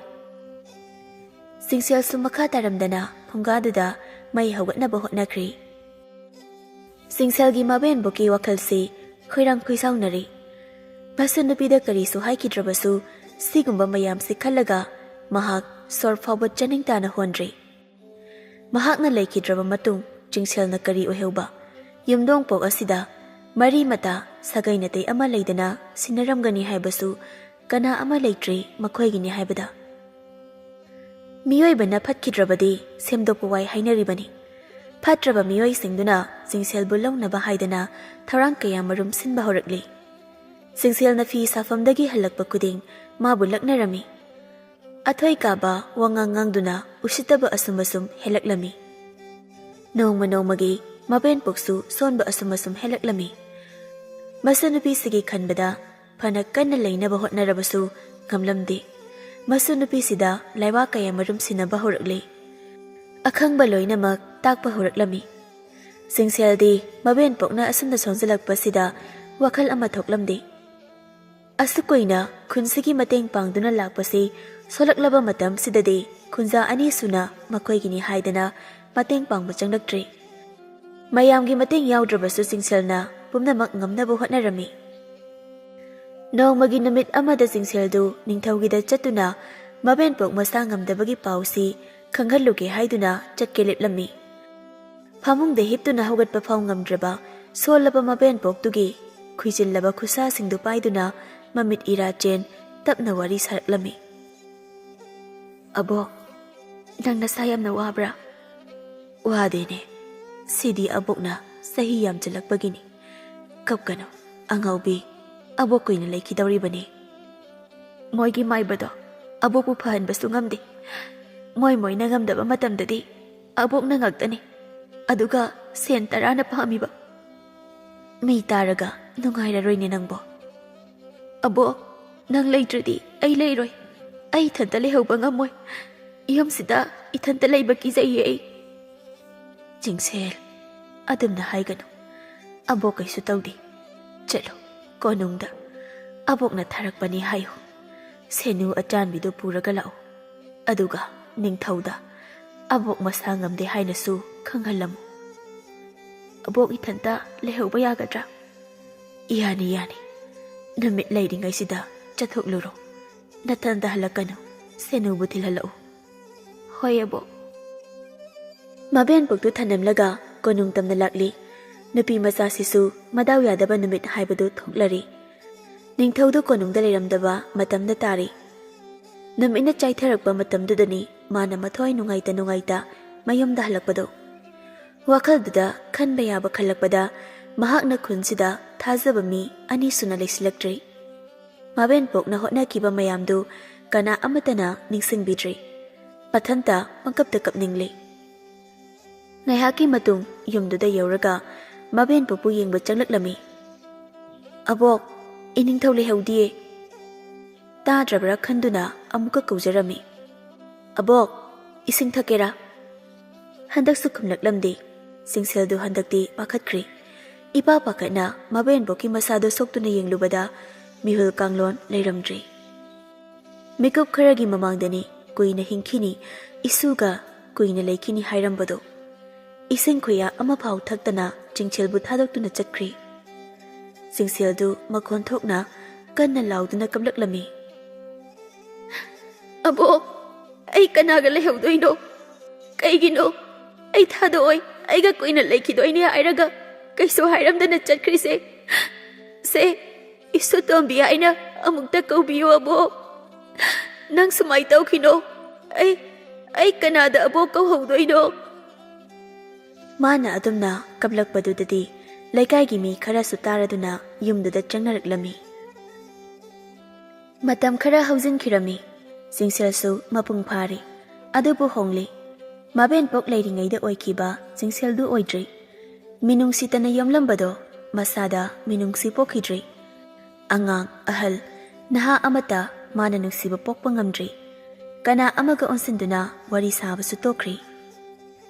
ꯁꯤꯡꯁꯦꯜꯁꯨ ꯃꯈꯥ ꯇꯥꯔꯝꯗꯅ ꯐꯨꯡꯒꯥꯗꯨꯗ ꯃꯩ ꯍꯧꯒꯠꯅꯕ ꯍꯣꯠꯅꯈ꯭ꯔꯤ꯫ ꯁꯤꯡꯁꯦꯜꯒꯤ ꯃꯕꯦꯟꯕꯨꯛꯀꯤ ꯋꯥꯈꯜꯁꯤ ꯈꯣꯏꯔꯥꯡ ꯈꯣꯏꯁꯥꯎꯅꯔꯤ꯫ ꯃꯁꯨ ꯅꯨꯄꯤꯗ ꯀꯔꯤꯁꯨ ꯍꯥꯏꯈꯤꯗ꯭ꯔꯕꯁꯨ, ꯁꯤꯒꯨꯝꯕ ꯃꯌꯥꯝꯁꯤ ꯈꯜꯂꯒ ꯃꯍꯥꯛ ꯁꯣꯔ ꯐꯥꯎꯕ ꯆꯥꯅꯤꯡ ꯇꯥꯅ ꯍꯣꯟꯗ꯭ꯔꯤ꯫ ꯃꯍꯥꯛꯅ ꯂꯩꯈꯤꯗ꯭ꯔꯕ ꯃꯇꯨꯡ ꯆꯤꯡꯁꯦꯜꯅ ꯀꯔꯤ ꯑꯣꯏꯍꯧꯕ? ꯌꯨꯝꯗꯣꯡ ꯄꯣꯛ ꯑꯁꯤꯗ ꯃꯔꯤ ꯃꯇꯥ, ꯁꯥꯒꯩ ꯅꯥꯇꯩ ꯑꯃ ꯂꯩꯗꯅ ꯁꯤꯟꯅꯔꯝꯒꯅꯤ ꯍꯥꯏꯕꯁꯨ ꯀꯅꯥ ꯑꯃ ꯂꯩꯇ꯭ꯔꯤ ꯃꯈꯣꯏꯒꯤꯅꯤ ꯍꯥꯏꯕꯗ꯫ ꯃꯤꯑꯣꯏꯕꯅ ꯐꯠꯈꯤꯗ꯭ꯔꯕꯗꯤ ꯁꯦꯝꯗꯣꯛꯄ ꯋꯥꯏ ꯍꯥꯏꯅꯔꯤꯕꯅꯤ꯫ ꯐꯠꯇ꯭ꯔꯕ ꯃꯤꯑꯣꯏꯁꯤꯡꯗꯨꯅ ꯆꯤꯡꯁꯦꯜꯕꯨ ꯂꯧꯅꯕ ꯍꯥꯏꯗꯅ ꯊꯧꯔꯥꯡ ꯀꯌꯥ ꯃꯔꯨꯝ ꯁꯤꯟꯕ ꯍꯧꯔꯛꯂꯤ꯫ ꯆꯤꯡꯁꯦꯜꯅ ꯐꯤ ꯁꯥꯐꯝꯗꯒꯤ ꯍꯜꯂꯛꯄ ꯈꯨꯗꯤꯡ ꯃꯥꯕꯨ ꯂꯛꯅꯔꯝꯃꯤ꯫ ꯑꯊꯣꯏ ꯀꯥꯕ ꯋꯥꯉꯥꯡ ꯉꯥꯡꯗꯨꯅ ꯎꯁꯤꯠꯇꯕ ꯑꯁꯨꯝ ꯑꯁꯨꯝ ꯍꯦꯜꯂꯛꯂꯝꯃꯤ꯫ ꯅꯣꯡꯃ ꯅꯣꯡꯃꯒꯤ ꯃꯕꯦꯟꯄꯣꯛꯁꯨ ꯁꯣꯟꯕ ꯑꯁꯨꯝ ꯑꯁꯨꯝ ꯍꯦꯜꯂꯛꯂꯝꯃꯤ꯫ ꯃꯁꯨ ꯅꯨꯄꯤꯁꯤꯒꯤ ꯈꯟꯕꯗ ꯐꯅ ꯀꯟꯅ ꯂꯩꯅꯕ ꯍꯣꯠꯅꯔꯕꯁꯨ ꯉꯝꯂꯝꯗꯦ꯫ ꯃꯁꯨ ꯅꯨꯄꯤꯁꯤꯗ ꯂꯥꯏꯋꯥ ꯀꯌꯥ ꯃꯔꯨꯝ ꯁꯤꯟꯅꯕ ꯍꯧꯔꯛꯂꯦ꯫ ꯑꯈꯪꯕ ꯂꯣꯏꯅꯃꯛ ꯇꯥꯛꯄ ꯍꯧꯔꯛꯂꯝꯃꯤ꯫ ꯆꯤꯡꯁꯦꯜꯗꯤ ꯃꯕꯦꯟꯄꯣꯛꯅ ꯑꯁꯨꯝꯅ ꯁꯣꯟꯖꯜꯂꯛꯄꯁꯤꯗ ꯋꯥꯈꯜ ꯑꯃ ꯊꯣꯛꯂꯝꯗꯦ꯫ ꯑꯁꯨꯛ ꯀꯨꯏꯅ ꯈꯨꯟꯁꯤꯒꯤ ꯃꯇꯦꯡ ꯄꯥꯡꯗꯨꯅ ꯂꯥꯛꯄꯁꯤ ꯁꯣꯜꯂꯛꯂꯕ ꯃꯇꯝꯁꯤꯗꯗꯤ ꯈꯨꯟꯖꯥ ꯑꯅꯤ ꯁꯨꯅ ꯃꯈꯣꯏꯒꯤꯅꯤ ꯍꯥꯏꯗꯅ ꯃꯇꯦꯡ ꯄꯥꯡꯕ ꯆꯪꯂꯛꯇ꯭ꯔꯦ꯫ ꯃꯌꯥꯝꯒꯤ ꯃꯇꯦꯡ ꯌꯥꯎꯗ꯭ꯔꯕꯁꯨ ꯆꯤꯡꯁꯦꯜꯅ ꯄꯨꯝꯅꯃꯛ ꯉꯝꯅꯕ ꯍꯣꯠꯅꯔꯝꯃꯤ꯫ ꯅꯣꯡꯃꯒꯤ ꯅꯨꯃꯤꯠ ꯑꯃꯗ ꯆꯤꯡꯁꯦꯜꯗꯨ ꯅꯤꯡꯊꯧꯒꯤꯗ ꯆꯠꯇꯨꯅ ꯃꯕꯦꯟꯄꯣꯛ ꯃꯁꯥ ꯉꯝꯗꯕꯒꯤ ꯄꯥꯎꯁꯤ ꯈꯪꯍꯜꯂꯨꯒꯦ ꯍꯥꯏꯗꯨꯅ ꯆꯠꯀꯦ ꯂꯦꯞꯂꯝꯃꯤ꯫ ꯐꯃꯨꯡꯗ ꯍꯤꯞꯇꯨꯅ ꯍꯧꯒꯠꯄ ꯐꯥꯎ ꯉꯝꯗ꯭ꯔꯕ ꯁꯣꯜꯂꯕ ꯃꯕꯦꯟꯄꯣꯛꯇꯨꯒꯤ ꯈꯨꯏꯖꯤꯜꯂꯕ ꯈꯨꯠꯁꯥꯁꯤꯡꯗꯨ ꯄꯥꯏꯗꯨꯅ ꯃꯃꯤꯠ ꯏꯔꯥ ꯆꯦꯟ ꯇꯞꯅ ꯋꯥꯔꯤ ꯁꯥꯔꯛꯂꯝꯃꯤ꯫ "ꯑꯕꯣꯛ, ꯅꯪ ꯅꯁꯥ ꯌꯥꯝꯅ ꯋꯥꯕ꯭ꯔꯥ?" "ꯋꯥꯗꯦꯅꯦ, ꯁꯤꯗꯤ ꯑꯕꯣꯛꯅ ꯆꯍꯤ ꯌꯥꯝꯖꯜꯂꯛꯄꯒꯤꯅꯤ꯫ ꯀꯞꯀꯅꯨ ꯑꯉꯥꯎꯕꯤ, ꯑꯕꯣꯛ ꯀꯨꯏꯅ ꯂꯩꯈꯤꯗꯧꯔꯤꯕꯅꯤ꯫ ꯃꯣꯏꯒꯤ ꯃꯥꯏꯕꯗꯣ ꯑꯕꯣꯛꯄꯨ ꯐꯍꯟꯕꯁꯨ ꯉꯝꯗꯦ꯫ ꯃꯣꯏ ꯃꯣꯏꯅ ꯉꯝꯗꯕ ꯃꯇꯝꯗꯗꯤ ꯑꯕꯣꯛꯅ ꯉꯥꯛꯇꯅꯤ꯫ ꯑꯗꯨꯒ ꯁꯦꯟ ꯇꯔꯥꯅ ꯄꯥꯝꯃꯤꯕ꯫ ꯃꯤ ꯇꯥꯔꯒ ꯅꯨꯡꯉꯥꯏꯔꯔꯣꯏꯅꯦ ꯅꯪꯕꯣ꯫" "ꯑꯕꯣꯛ, ꯅꯪ ꯂꯩꯇ꯭ꯔꯗꯤ ꯑꯩ ꯂꯩꯔꯣꯏ꯫ ꯑꯩ ꯏꯊꯟꯇ ꯂꯩꯍꯧꯕ ꯉꯝꯃꯣꯏ꯫ ꯌꯨꯝꯁꯤꯗ ꯏꯊꯟꯇ ꯂꯩꯕ ꯀꯤꯖꯩꯌꯦ ꯑꯩ꯫" "ꯆꯤꯡꯁꯦꯜ, ꯑꯗꯨꯝꯅ ꯍꯥꯏꯒꯅꯨ꯫ ꯑꯕꯣꯛ ꯀꯩꯁꯨ ꯇꯧꯗꯦ꯫ ꯆꯠꯂꯨ, ꯀꯣꯅꯨꯡꯗ ꯑꯕꯣꯛꯅ ꯊꯥꯔꯛꯄꯅꯤ ꯍꯥꯏꯌꯨ꯫ ꯁꯦꯅꯨ ꯑꯆꯥꯟꯕꯤꯗꯨ ꯄꯨꯔꯒ ꯂꯥꯛꯎ꯫ ꯑꯗꯨꯒ ꯅꯤꯡꯊꯧꯗ ꯑꯕꯣꯛ ꯃꯁꯥ ꯉꯝꯗꯦ ꯍꯥꯏꯅꯁꯨ ꯈꯪꯍꯜꯂꯝꯃꯨ꯫" "ꯑꯕꯣꯛ ꯏꯊꯟꯇ ꯂꯩꯍꯧꯕ ꯌꯥꯒꯗ꯭ꯔꯥ?" "ꯌꯥꯅꯤ, ꯌꯥꯅꯤ꯫ ꯅꯨꯃꯤꯠ ꯂꯩꯔꯤꯉꯩꯁꯤꯗ ꯆꯠꯊꯣꯛꯂꯨꯔꯣ꯫ ꯅꯊꯟꯇ ꯍꯜꯂꯛꯀꯅꯨ꯫ ꯁꯦꯅꯨꯕꯨ ꯊꯤꯜꯍꯜꯂꯛꯎ꯫" "ꯍꯣꯏ, ꯑꯕꯣꯛ꯫" ꯃꯕꯦꯟꯄꯣꯛꯇꯨ ꯊꯅꯝꯂꯒ ꯀꯣꯅꯨꯡ ꯇꯝꯅ ꯂꯥꯛꯂꯤ꯫ ꯅꯨꯄꯤ ꯃꯆꯥꯁꯤꯁꯨ ꯃꯗꯥꯎ ꯌꯥꯗꯕ ꯅꯨꯃꯤꯠ ꯍꯥꯏꯕꯗꯨ ꯊꯣꯛꯂꯔꯤ꯫ ꯅꯤꯡꯊꯧꯗꯨ ꯀꯣꯅꯨꯡꯗ ꯂꯩꯔꯝꯗꯕ ꯃꯇꯝꯗ ꯇꯥꯔꯤ꯫ ꯅꯨꯃꯤꯠꯅ ꯆꯥꯏꯊꯔꯛꯄ ꯃꯇꯝꯗꯨꯗꯅꯤ ꯃꯥꯅ ꯃꯊ꯭ꯋꯥꯏ ꯅꯨꯡꯉꯥꯏꯇ ꯅꯨꯡꯉꯥꯏꯇ ꯃꯌꯨꯝꯗ ꯍꯜꯂꯛꯄꯗꯣ꯫ ꯋꯥꯈꯜꯗꯨꯗ ꯈꯟꯕ ꯌꯥꯕ ꯈꯜꯂꯛꯄꯗ ꯃꯍꯥꯛꯅ ꯈꯨꯟꯁꯤꯗ ꯊꯥꯖꯕ ꯃꯤ ꯑꯅꯤ ꯁꯨꯅ ꯂꯩꯁꯤꯜꯂꯛꯇ꯭ꯔꯤ꯫ ꯃꯕꯦꯟꯄꯣꯛꯅ ꯍꯣꯠꯅꯈꯤꯕ ꯃꯌꯥꯝꯗꯨ ꯀꯅꯥ ꯑꯃꯠꯇꯅ ꯅꯤꯡꯁꯤꯡꯕꯤꯗ꯭ꯔꯤ꯫ ꯃꯊꯟꯇ ꯄꯪꯀꯞꯇ ꯀꯞꯅꯤꯡꯂꯤ꯫ ꯉꯥꯏꯍꯥꯛꯀꯤ ꯃꯇꯨꯡ ꯌꯨꯝꯗꯨꯗ ꯌꯧꯔꯒ ꯃꯕꯦꯟꯄꯣꯛꯄꯨ ꯌꯦꯡꯕ ꯆꯪꯂꯛꯂꯝꯃꯤ꯫ "ꯑꯕꯣꯛ, ꯏꯅꯤꯡꯊꯧ ꯂꯩꯍꯧꯗꯤꯌꯦ꯫" ꯇꯥꯗ꯭ꯔꯕ꯭ꯔꯥ ꯈꯟꯗꯨꯅ ꯑꯃꯨꯛꯀ ꯀꯧꯖꯔꯝꯃꯤ꯫ "ꯑꯕꯣꯛ, ꯏꯁꯤꯡ ꯊꯛꯀꯦꯔꯥ?" ꯍꯟꯗꯛꯁꯨ ꯈꯨꯝꯂꯛꯂꯝꯗꯦ꯫ ꯆꯤꯡꯁꯦꯜꯗꯨ ꯍꯟꯗꯛꯇꯤ ꯄꯥꯈꯠꯈ꯭ꯔꯦ꯫ ꯏꯄꯥ ꯄꯥꯈꯠꯅ ꯃꯕꯦꯟꯕꯣꯛꯀꯤ ꯃꯁꯥꯗꯨ ꯁꯣꯛꯇꯨꯅ ꯌꯦꯡꯂꯨꯕꯗ ꯃꯤꯍꯨꯜ ꯀꯥꯡꯂꯣꯟ ꯂꯩꯔꯝꯗ꯭ꯔꯦ꯫ ꯃꯤꯀꯨꯞ ꯈꯔꯒꯤ ꯃꯃꯥꯡꯗꯅꯤ ꯀꯨꯏꯅ ꯍꯤꯡꯈꯤꯅꯤ, ꯏꯁꯨꯒ ꯀꯨꯏꯅ ꯂꯩꯈꯤꯅꯤ ꯍꯥꯏꯔꯝꯕꯗꯣ꯫ ꯏꯁꯤꯡ ꯈꯨꯌꯥ ꯑꯃꯐꯥꯎ ꯊꯛꯇꯅ ꯆꯤꯡꯁꯦꯜꯕꯨ ꯊꯥꯗꯣꯛꯇꯨꯅ ꯆꯠꯈ꯭ꯔꯦ꯫ ꯆꯤꯡꯁꯦꯜꯗꯨ ꯃꯈꯣꯟ ꯊꯣꯛꯅ ꯀꯟꯅ ꯂꯥꯎꯗꯨꯅ ꯀꯞꯂꯛꯂꯝꯃꯤ꯫ "ꯑꯕꯣꯛ, ꯑꯩ ꯀꯅꯥꯒ ꯂꯩꯍꯧꯗꯣꯏꯅꯣ? ꯀꯩꯒꯤꯅꯣ ꯑꯩ ꯊꯥꯗꯣꯛꯑꯣꯏ, ꯑꯩꯒ ꯀꯨꯏꯅ ꯂꯩꯈꯤꯗꯣꯏꯅꯦ ꯍꯥꯏꯔꯒ ꯀꯩꯁꯨ ꯍꯥꯏꯔꯝꯗꯅ ꯆꯠꯈ꯭ꯔꯤꯁꯦ? ꯁꯦ, ꯏꯁꯨꯇꯣꯝꯕꯤ ꯍꯥꯏꯅ ꯑꯃꯨꯛꯇ ꯀꯧꯕꯤꯌꯨ ꯑꯕꯣꯛ꯫ ꯅꯪ ꯁꯨꯃꯥꯏ ꯇꯧꯈꯤꯅꯣ꯫ ꯑꯩ, ꯑꯩ ꯀꯅꯥꯗ ꯑꯕꯣꯛ ꯀꯧꯍꯧꯗꯣꯏꯅꯣ?" ꯃꯥꯅ ꯑꯗꯨꯝꯅ ꯀꯞꯂꯛꯄꯗꯨꯗꯗꯤ ꯂꯩꯀꯥꯏꯒꯤ ꯃꯤ ꯈꯔꯁꯨ ꯇꯥꯔꯗꯨꯅ ꯌꯨꯝꯗꯨꯗ ꯆꯪꯅꯔꯛꯂꯝꯃꯤ꯫ ꯃꯇꯝ ꯈꯔ ꯍꯧꯖꯤꯟꯈꯤꯔꯝꯃꯤ꯫ ꯆꯤꯡꯁꯦꯜꯁꯨ ꯃꯄꯨꯡ ꯐꯥꯔꯦ꯫ ꯑꯗꯨꯕꯨ ꯍꯣꯡꯂꯦ꯫ ꯃꯕꯦꯟꯄꯣꯛ ꯂꯩꯔꯤꯉꯩꯗ ꯑꯣꯏꯈꯤꯕ ꯆꯤꯡꯁꯦꯜꯗꯨ ꯑꯣꯏꯗ꯭ꯔꯦ꯫ ꯃꯤꯅꯨꯡꯁꯤꯇꯅ ꯌꯣꯝꯂꯝꯕꯗꯣ ꯃꯁꯥꯗ ꯃꯤꯅꯨꯡꯁꯤ ꯄꯣꯛꯈꯤꯗ꯭ꯔꯦ꯫ ꯑꯉꯥꯡ, ꯑꯍꯜ, ꯅꯍꯥ ꯑꯃꯠꯇ ꯃꯥꯅ ꯅꯨꯡꯁꯤꯕ ꯄꯣꯛꯄ ꯉꯝꯗ꯭ꯔꯦ꯫ ꯀꯅꯥ ꯑꯃꯒ ꯑꯣꯟꯁꯤꯟꯗꯨꯅ ꯋꯥꯔꯤ ꯁꯥꯕꯁꯨ ꯇꯣꯛꯈ꯭ꯔꯦ꯫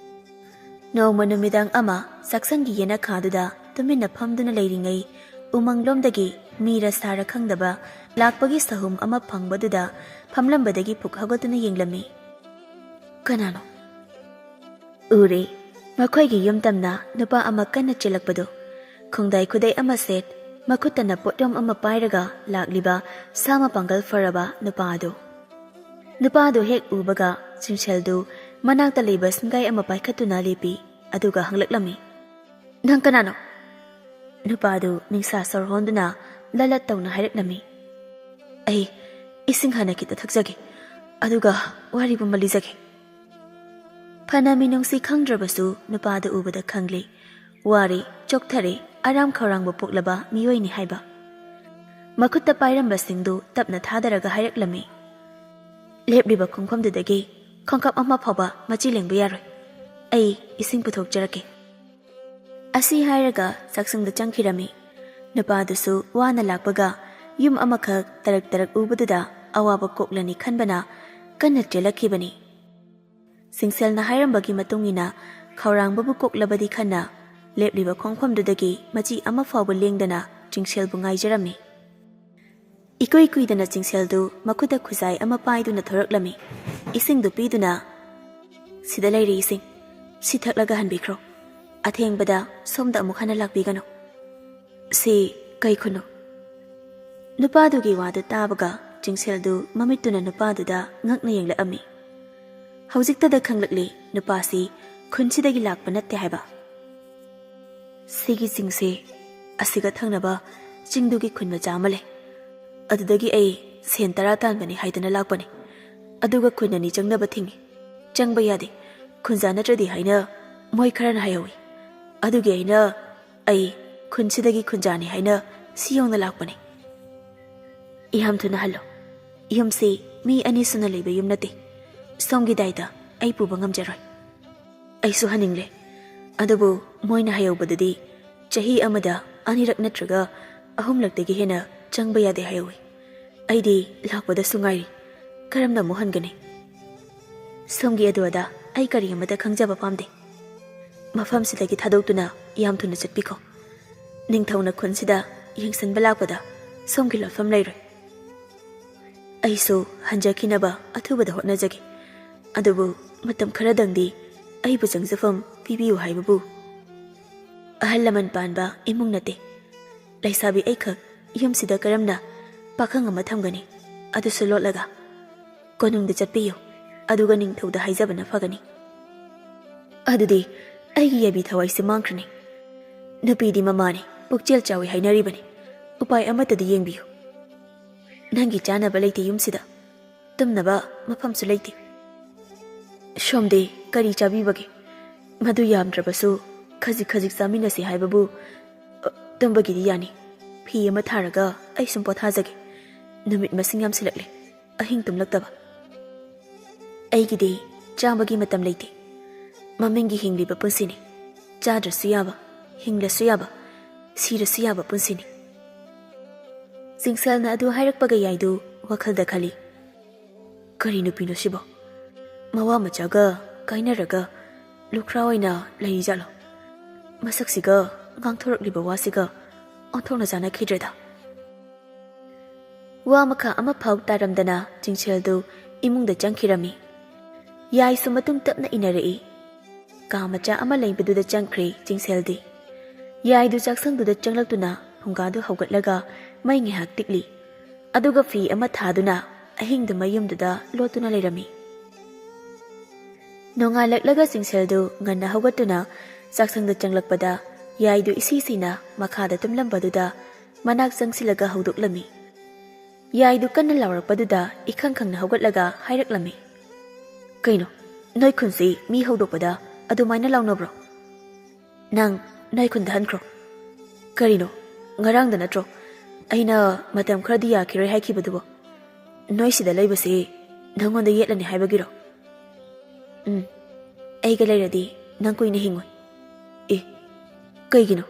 ꯅꯣꯡꯃ ꯅꯨꯃꯤꯗꯥꯡ ꯑꯃ ꯆꯥꯛꯁꯪꯒꯤ ꯌꯦꯅꯈꯥꯗꯨꯗ ꯇꯨꯃꯤꯟꯅ ꯐꯝꯗꯨꯅ ꯂꯩꯔꯤꯉꯩ, ꯎꯃꯪꯂꯣꯝꯗꯒꯤ ꯃꯤꯔ ꯁꯥꯔ ꯈꯪꯗꯕ ꯂꯥꯛꯄꯒꯤ ꯁꯍꯨꯝ ꯑꯃ ꯐꯪꯕꯗꯨꯗ ꯐꯝꯂꯝꯕꯗꯒꯤ ꯐꯨꯛ ꯍꯧꯒꯠꯇꯨꯅ ꯌꯦꯡꯂꯝꯃꯤ꯫ "ꯀꯅꯥꯅꯣ?" ꯎꯔꯦ, ꯃꯈꯣꯏꯒꯤ ꯌꯨꯝ ꯇꯝꯅ ꯅꯨꯄꯥ ꯑꯃ ꯀꯟꯅ ꯆꯦꯜꯂꯛꯄꯗꯨ꯫ ꯈꯣꯡꯗꯥꯏ ꯈꯨꯗꯩ ꯑꯃ ꯁꯦꯠ, ꯃꯈꯨꯠꯇꯅ ꯄꯣꯠꯌꯣꯝ ꯑꯃ ꯄꯥꯏꯔꯒ ꯂꯥꯛꯂꯤꯕ ꯁꯥ ꯃꯄꯥꯡꯒꯜ ꯐꯔꯕ ꯅꯨꯄꯥ ꯑꯗꯨ꯫ ꯅꯨꯄꯥ ꯑꯗꯨ ꯍꯦꯛ ꯎꯕꯒ ꯆꯤꯡꯁꯦꯜꯗꯨ ꯃꯅꯥꯛꯇ ꯂꯩꯕ ꯁꯤꯡꯒꯥꯏ ꯑꯃ ꯄꯥꯏꯈꯠꯇꯨꯅ ꯂꯦꯞꯄꯤ, ꯑꯗꯨꯒ ꯍꯪꯂꯛꯂꯝꯃꯤ, "ꯅꯪ ꯀꯅꯥꯅꯣ?" ꯅꯨꯄꯥꯗꯨ ꯅꯤꯡꯁꯥ ꯁꯣꯔ ꯍꯣꯟꯗꯨꯅ ꯂꯂꯠ ꯇꯧꯅ ꯍꯥꯏꯔꯛꯂꯝꯃꯤ, "ꯑꯩ ꯏꯁꯤꯡ ꯍꯥꯟꯅ ꯈꯤꯇ ꯊꯛꯆꯒꯦ꯫ ꯑꯗꯨꯒ ꯋꯥꯔꯤ ꯄꯨꯝꯕ ꯂꯤꯖꯒꯦ꯫ ꯐꯅ ꯃꯤꯅꯨꯡꯁꯤ ꯈꯪꯗ꯭ꯔꯕꯁꯨ ꯅꯨꯄꯥꯗꯨ ꯎꯕꯗ ꯈꯪꯂꯦ꯫ ꯋꯥꯔꯦ, ꯆꯣꯛꯊꯔꯦ, ꯑꯔꯥꯝ ꯈꯧꯔꯥꯡꯕ ꯄꯣꯛꯂꯕ ꯃꯤꯑꯣꯏꯅꯤ ꯍꯥꯏꯕ꯫ ꯃꯈꯨꯠꯇ ꯄꯥꯏꯔꯝꯕꯁꯤꯡꯗꯨ ꯇꯞꯅ ꯊꯥꯗꯔꯒ ꯍꯥꯏꯔꯛꯂꯝꯃꯤ, "ꯂꯦꯞꯂꯤꯕ ꯈꯣꯡꯐꯝꯗꯨꯗꯒꯤ ꯈꯣꯡꯀꯥꯞ ꯑꯃ ꯐꯥꯎꯕ ꯃꯆꯤ ꯂꯦꯡꯕ ꯌꯥꯔꯣꯏ꯫ ꯑꯩ ꯏꯁꯤꯡ ꯄꯨꯊꯣꯛꯆꯔꯛꯀꯦ"꯫ ꯑꯁꯤ ꯍꯥꯏꯔꯒ ꯆꯥꯛꯁꯪꯗ ꯆꯪꯈꯤꯔꯝꯃꯤ꯫ ꯅꯨꯄꯥꯗꯨꯁꯨ ꯋꯥꯅ ꯂꯥꯛꯄꯒ ꯌꯨꯝ ꯑꯃꯈꯛ ꯇꯔꯛ ꯇꯔꯛ ꯎꯕꯗꯨꯗ ꯑꯋꯥꯕ ꯀꯣꯛꯂꯅꯤ ꯈꯟꯕꯅ ꯀꯟꯅ ꯆꯦꯜꯂꯛꯈꯤꯕꯅꯤ꯫ ꯆꯤꯡꯁꯦꯜꯅ ꯍꯥꯏꯔꯝꯕꯒꯤ ꯃꯇꯨꯡ ꯏꯟꯅ ꯈꯧꯔꯥꯡꯕꯕꯨ ꯀꯣꯛꯂꯕꯗꯤ ꯈꯟꯅ ꯂꯦꯞꯂꯤꯕ ꯈꯣꯡꯐꯝꯗꯨꯗꯒꯤ ꯃꯆꯤ ꯑꯃ ꯐꯥꯎꯕ ꯂꯦꯡꯗꯅ ꯆꯤꯡꯁꯦꯜꯕꯨ ꯉꯥꯏꯖꯔꯝꯃꯤ꯫ ꯏꯀꯨꯏ ꯀꯨꯏꯗꯅ ꯆꯤꯡꯁꯦꯜꯗꯨ ꯃꯈꯨꯠꯇ ꯈꯨꯖꯥꯏ ꯑꯃ ꯄꯥꯏꯗꯨꯅ ꯊꯣꯔꯛꯂꯝꯃꯤ꯫ ꯏꯁꯤꯡꯗꯨ ꯄꯤꯗꯨꯅ, "ꯁꯤꯗ ꯂꯩꯔꯦ ꯏꯁꯤꯡ, ꯁꯤ ꯊꯛꯂꯒ ꯍꯟꯕꯤꯈ꯭ꯔꯣ꯫ ꯑꯊꯦꯡꯕꯗ ꯁꯣꯝꯗ ꯑꯃꯨꯛ ꯍꯟꯅ ꯂꯥꯛꯄꯤꯒꯅꯨ"꯫ "ꯁꯤ ꯀꯩ ꯈꯨꯟꯅꯣ?" ꯅꯨꯄꯥꯗꯨꯒꯤ ꯋꯥꯗꯨ ꯇꯥꯕꯒ ꯆꯤꯡꯁꯦꯜꯗꯨ ꯃꯃꯤꯠꯇꯨꯅ ꯅꯨꯄꯥꯗꯨꯗ ꯉꯛꯅ ꯌꯦꯡꯂꯛꯑꯝꯃꯤ꯫ ꯍꯧꯖꯤꯛꯇꯗ ꯈꯪꯂꯛꯂꯤ ꯅꯨꯄꯥꯁꯤ ꯈꯨꯟꯁꯤꯗꯒꯤ ꯂꯥꯛꯄ ꯅꯠꯇꯦ ꯍꯥꯏꯕ꯫ "ꯁꯤꯒꯤ ꯆꯤꯡꯁꯦ ꯑꯁꯤꯒ ꯊꯪꯅꯕ ꯆꯤꯡꯗꯨꯒꯤ ꯈꯨꯟ ꯃꯆꯥ ꯑꯃ ꯂꯩ꯫ ꯑꯗꯨꯗꯒꯤ ꯑꯩ ꯁꯦꯟ ꯇꯔꯥ ꯇꯥꯟꯕꯅꯤ ꯍꯥꯏꯗꯅ ꯂꯥꯛꯄꯅꯤ꯫ ꯑꯗꯨꯒ ꯈꯨꯟ ꯑꯅꯤ ꯆꯪꯅꯕ ꯊꯤꯡꯉꯤ꯫ ꯆꯪꯕ ꯌꯥꯗꯦ꯫ ꯈꯨꯟꯖꯥ ꯅꯠꯇ꯭ꯔꯗꯤ ꯍꯥꯏꯅ ꯃꯣꯏ ꯈꯔꯅ ꯍꯥꯏꯍꯧꯋꯤ꯫ ꯑꯗꯨꯒꯤ ꯑꯩꯅ, ꯑꯩ ꯈꯨꯟꯁꯤꯗꯒꯤ ꯈꯨꯟꯖꯥꯅꯤ ꯍꯥꯏꯅ ꯁꯤ ꯌꯧꯅ ꯂꯥꯛꯄꯅꯤ꯫ ꯌꯥꯝ ꯊꯨꯅ ꯍꯜꯂꯣ꯫ ꯌꯨꯝꯁꯤ ꯃꯤ ꯑꯅꯤ ꯁꯨꯅ ꯂꯩꯕ ꯌꯨꯝ ꯅꯠꯇꯦ꯫ ꯁꯣꯝꯒꯤ ꯗꯥꯏꯇ ꯑꯩ ꯄꯨꯕ ꯉꯝꯖꯔꯣꯏ"꯫ ꯑꯩꯁꯨ ꯍꯟꯅꯤꯡꯂꯦ꯫ ꯑꯗꯨꯕꯨ ꯃꯣꯏꯅ ꯍꯥꯏꯍꯧꯕꯗꯗꯤ ꯆꯍꯤ ꯑꯃꯗ ꯑꯅꯤꯔꯛ ꯅꯠꯇ꯭ꯔꯒ ꯑꯍꯨꯝꯂꯛꯇꯒꯤ ꯍꯦꯟꯅ ꯆꯪꯕ ꯌꯥꯗꯦ ꯍꯥꯏꯍꯧꯋꯤ꯫ ꯑꯩꯗꯤ ꯂꯥꯛꯄꯗꯁꯨ ꯉꯥꯏꯔꯤ꯫ ꯀꯔꯝꯅ ꯑꯃꯨꯛ ꯍꯟꯒꯅꯤ? ꯁꯣꯝꯒꯤ ꯑꯗꯨ ꯑꯗꯥ ꯑꯩ ꯀꯔꯤ ꯑꯃꯠꯇ ꯈꯪꯖꯕ ꯄꯥꯝꯗꯦ꯫ ꯃꯐꯝꯁꯤꯗꯒꯤ ꯊꯥꯗꯣꯛꯇꯨꯅ ꯌꯥꯝ ꯊꯨꯅ ꯆꯠꯄꯤꯈꯣ꯫ ꯅꯤꯡꯊꯧꯅ ꯈꯨꯟꯁꯤꯗ ꯌꯦꯡꯁꯤꯟꯕ ꯂꯥꯛꯄꯗ ꯁꯣꯝꯒꯤ ꯂꯣꯠꯐꯝ ꯂꯩꯔꯣꯏ꯫ ꯑꯩꯁꯨ ꯍꯟꯖꯈꯤꯅꯕ ꯑꯊꯨꯕꯗ ꯍꯣꯠꯅꯖꯒꯦ꯫ ꯑꯗꯨꯕꯨ ꯃꯇꯝ ꯈꯔꯗꯪꯗꯤ ꯑꯩꯕꯨ ꯆꯪꯖꯐꯝ ꯄꯤꯕꯤꯌꯨ ꯍꯥꯏꯕꯕꯨ꯫ ꯑꯍꯜ ꯂꯃꯟ ꯄꯥꯟꯕ ꯏꯃꯨꯡ ꯅꯠꯇꯦ꯫ ꯂꯩꯁꯥꯕꯤ ꯑꯩꯈꯛ ꯌꯨꯝꯁꯤꯗ ꯀꯔꯝꯅ ꯄꯥꯈꯪ ꯑꯃ ꯊꯝꯒꯅꯤ? ꯑꯗꯨꯁꯨ ꯂꯣꯠꯂꯒ꯫ ꯀꯣꯅꯨꯡꯗ ꯆꯠꯄꯤꯌꯨ, ꯑꯗꯨꯒ ꯅꯤꯡꯊꯧꯗ ꯍꯥꯏꯖꯕꯅ ꯐꯒꯅꯤ꯫ ꯑꯗꯨꯗꯤ ꯑꯩꯒꯤ ꯌꯥꯏꯕꯤ ꯊꯋꯥꯏꯁꯦ ꯃꯥꯡꯈ꯭ꯔꯅꯤ꯫ ꯅꯨꯄꯤꯗꯤ ꯃꯃꯥꯅꯤ, ꯄꯨꯛꯆꯦꯜ ꯆꯥꯎꯏ ꯍꯥꯏꯅꯔꯤꯕꯅꯤ꯫ ꯎꯄꯥꯏ ꯑꯃꯠꯇꯗꯤ ꯌꯦꯡꯕꯤꯌꯨ꯫ ꯅꯪꯒꯤ ꯆꯥꯅꯕ ꯂꯩꯇꯦ ꯌꯨꯝꯁꯤꯗ꯫ ꯇꯨꯝꯅꯕ ꯃꯐꯝꯁꯨ ꯂꯩꯇꯦ꯫ ꯁꯣꯝꯗꯤ ꯀꯔꯤ ꯆꯥꯕꯤꯕꯒꯦ? ꯃꯗꯨ ꯌꯥꯝꯗ꯭ꯔꯕꯁꯨ ꯈꯖꯤꯛ ꯈꯖꯤꯛ ꯆꯥꯃꯤꯟꯅꯁꯤ ꯍꯥꯏꯕꯕꯨ, ꯑ, ꯇꯨꯝꯕꯒꯤꯗꯤ ꯌꯥꯅꯤ꯫ ꯐꯤ ꯑꯃ ꯊꯥꯔꯒ ꯑꯩ ꯁꯨꯝ ꯄꯣꯊꯥꯖꯒꯦ꯫ ꯅꯨꯃꯤꯠ ꯃꯁꯤꯡ ꯌꯥꯝꯁꯤꯜꯂꯛꯂꯦ ꯑꯍꯤꯡ ꯇꯨꯝꯂꯛꯇꯕ꯫ ꯑꯩꯒꯤꯗꯤ ꯆꯥꯕꯒꯤ ꯃꯇꯝ ꯂꯩꯇꯦ꯫ ꯃꯃꯤꯡꯒꯤ ꯍꯤꯡꯂꯤꯕ ꯄꯨꯟꯁꯤꯅꯤ꯫ ꯆꯥꯗ꯭ꯔꯁꯨ ꯌꯥꯕ, ꯍꯤꯡꯂꯁꯨ ꯌꯥꯕ, ꯁꯤꯔꯁꯨ ꯌꯥꯕ ꯄꯨꯟꯁꯤꯅꯤ꯫ ꯆꯤꯡꯁꯦꯜꯅ ꯑꯗꯨ ꯍꯥꯏꯔꯛꯄꯒ ꯌꯥꯏꯗꯨ ꯋꯥꯈꯜꯗ ꯈꯜꯂꯤ꯫ ꯀꯔꯤ ꯅꯨꯄꯤꯅꯣ ꯁꯤꯕꯣ? ꯃꯋꯥ ꯃꯆꯥꯒ ꯀꯥꯏꯅꯔꯒ ꯂꯨꯈ꯭ꯔꯥ ꯑꯣꯏꯅ ꯂꯩꯔꯤꯖꯥꯠꯂꯣ? ꯃꯁꯛꯁꯤꯒ ꯉꯥꯡꯊꯣꯔꯛꯂꯤꯕ ꯋꯥꯁꯤꯒ ꯑꯣꯟꯊꯣꯛꯅ ꯆꯥꯅꯈꯤꯗ꯭ꯔꯦꯗ꯫ ꯋꯥ ꯃꯈꯥ ꯑꯃꯐꯥꯎ ꯇꯥꯔꯝꯗꯅ ꯆꯤꯡꯁꯦꯜꯗꯨ ꯏꯃꯨꯡꯗ ꯆꯪꯈꯤꯔꯝꯃꯤ꯫ ꯌꯥꯏꯁꯨ ꯃꯇꯨꯡ ꯇꯞꯅ ꯏꯟꯅꯔꯛꯏ꯫ ꯀꯥ ꯃꯆꯥ ꯑꯃ ꯂꯩꯕꯗꯨꯗ ꯆꯪꯈ꯭ꯔꯦ ꯆꯤꯡꯁꯦꯜꯗꯤ꯫ ꯌꯥꯏꯗꯨ ꯆꯥꯛꯁꯪꯗꯨꯗ ꯆꯪꯂꯛꯇꯨꯅ ꯐꯨꯡꯒꯥꯗꯨ ꯍꯧꯒꯠꯂꯒ ꯃꯩ ꯉꯥꯏꯍꯥꯛ ꯇꯤꯛꯂꯤ꯫ ꯑꯗꯨꯒ ꯐꯤ ꯑꯃ ꯊꯥꯗꯨꯅ ꯑꯍꯤꯡꯗꯨ ꯃꯌꯨꯝꯗꯨꯗ ꯂꯣꯠꯇꯨꯅ ꯂꯩꯔꯝꯃꯤ꯫ ꯅꯣꯡꯉꯥꯜꯂꯛꯂꯒ ꯆꯤꯡꯁꯦꯜꯗꯨ ꯉꯟꯅ ꯍꯧꯒꯠꯇꯨꯅ ꯆꯥꯛꯁꯪꯗ ꯆꯪꯂꯛꯄꯗ ꯌꯥꯏꯗꯨ ꯏꯁꯤ ꯁꯤꯅ ꯃꯈꯥꯗ ꯇꯨꯝꯂꯝꯕꯗꯨꯗ ꯃꯅꯥꯛ ꯆꯪꯁꯤꯜꯂꯒ ꯍꯧꯗꯣꯛꯂꯝꯃꯤ꯫ ꯌꯥꯏꯗꯨ ꯀꯟꯅ ꯂꯥꯎꯔꯛꯄꯗꯨꯗ ꯏꯈꯪ ꯈꯪꯅ ꯍꯧꯒꯠꯂꯒ ꯍꯥꯏꯔꯛꯂꯝꯃꯤ, "ꯀꯩꯅꯣ, ꯅꯣꯏ ꯈꯨꯟꯁꯤ ꯃꯤ ꯍꯧꯗꯣꯛꯄꯗ ꯑꯗꯨꯃꯥꯏꯅ ꯂꯥꯎꯅꯕ꯭ꯔꯣ? ꯅꯪ ꯅꯣꯏ ꯈꯨꯟꯗ ꯍꯟꯈ꯭ꯔꯣ꯫" "ꯀꯔꯤꯅꯣ, ꯉꯔꯥꯡꯗ ꯅꯠꯇ꯭ꯔꯣ ꯑꯩꯅ ꯃꯇꯝ ꯈꯔꯗꯤ ꯌꯥꯈꯤꯔꯣꯏ ꯍꯥꯏꯈꯤꯕꯗꯨꯕꯣ? ꯅꯣꯏ ꯁꯤꯗ ꯂꯩꯕꯁꯤ ꯅꯪꯉꯣꯟꯗ ꯌꯦꯠꯂꯅꯤ ꯍꯥꯏꯕꯒꯤꯔꯣ?" "ꯎꯝ, ꯑꯩꯒ ꯂꯩꯔꯗꯤ ꯅꯪ ꯀꯨꯏꯅ ꯍꯤꯡꯉꯣꯏ꯫" "ꯑꯦ, ꯀꯩꯒꯤꯅꯣ?"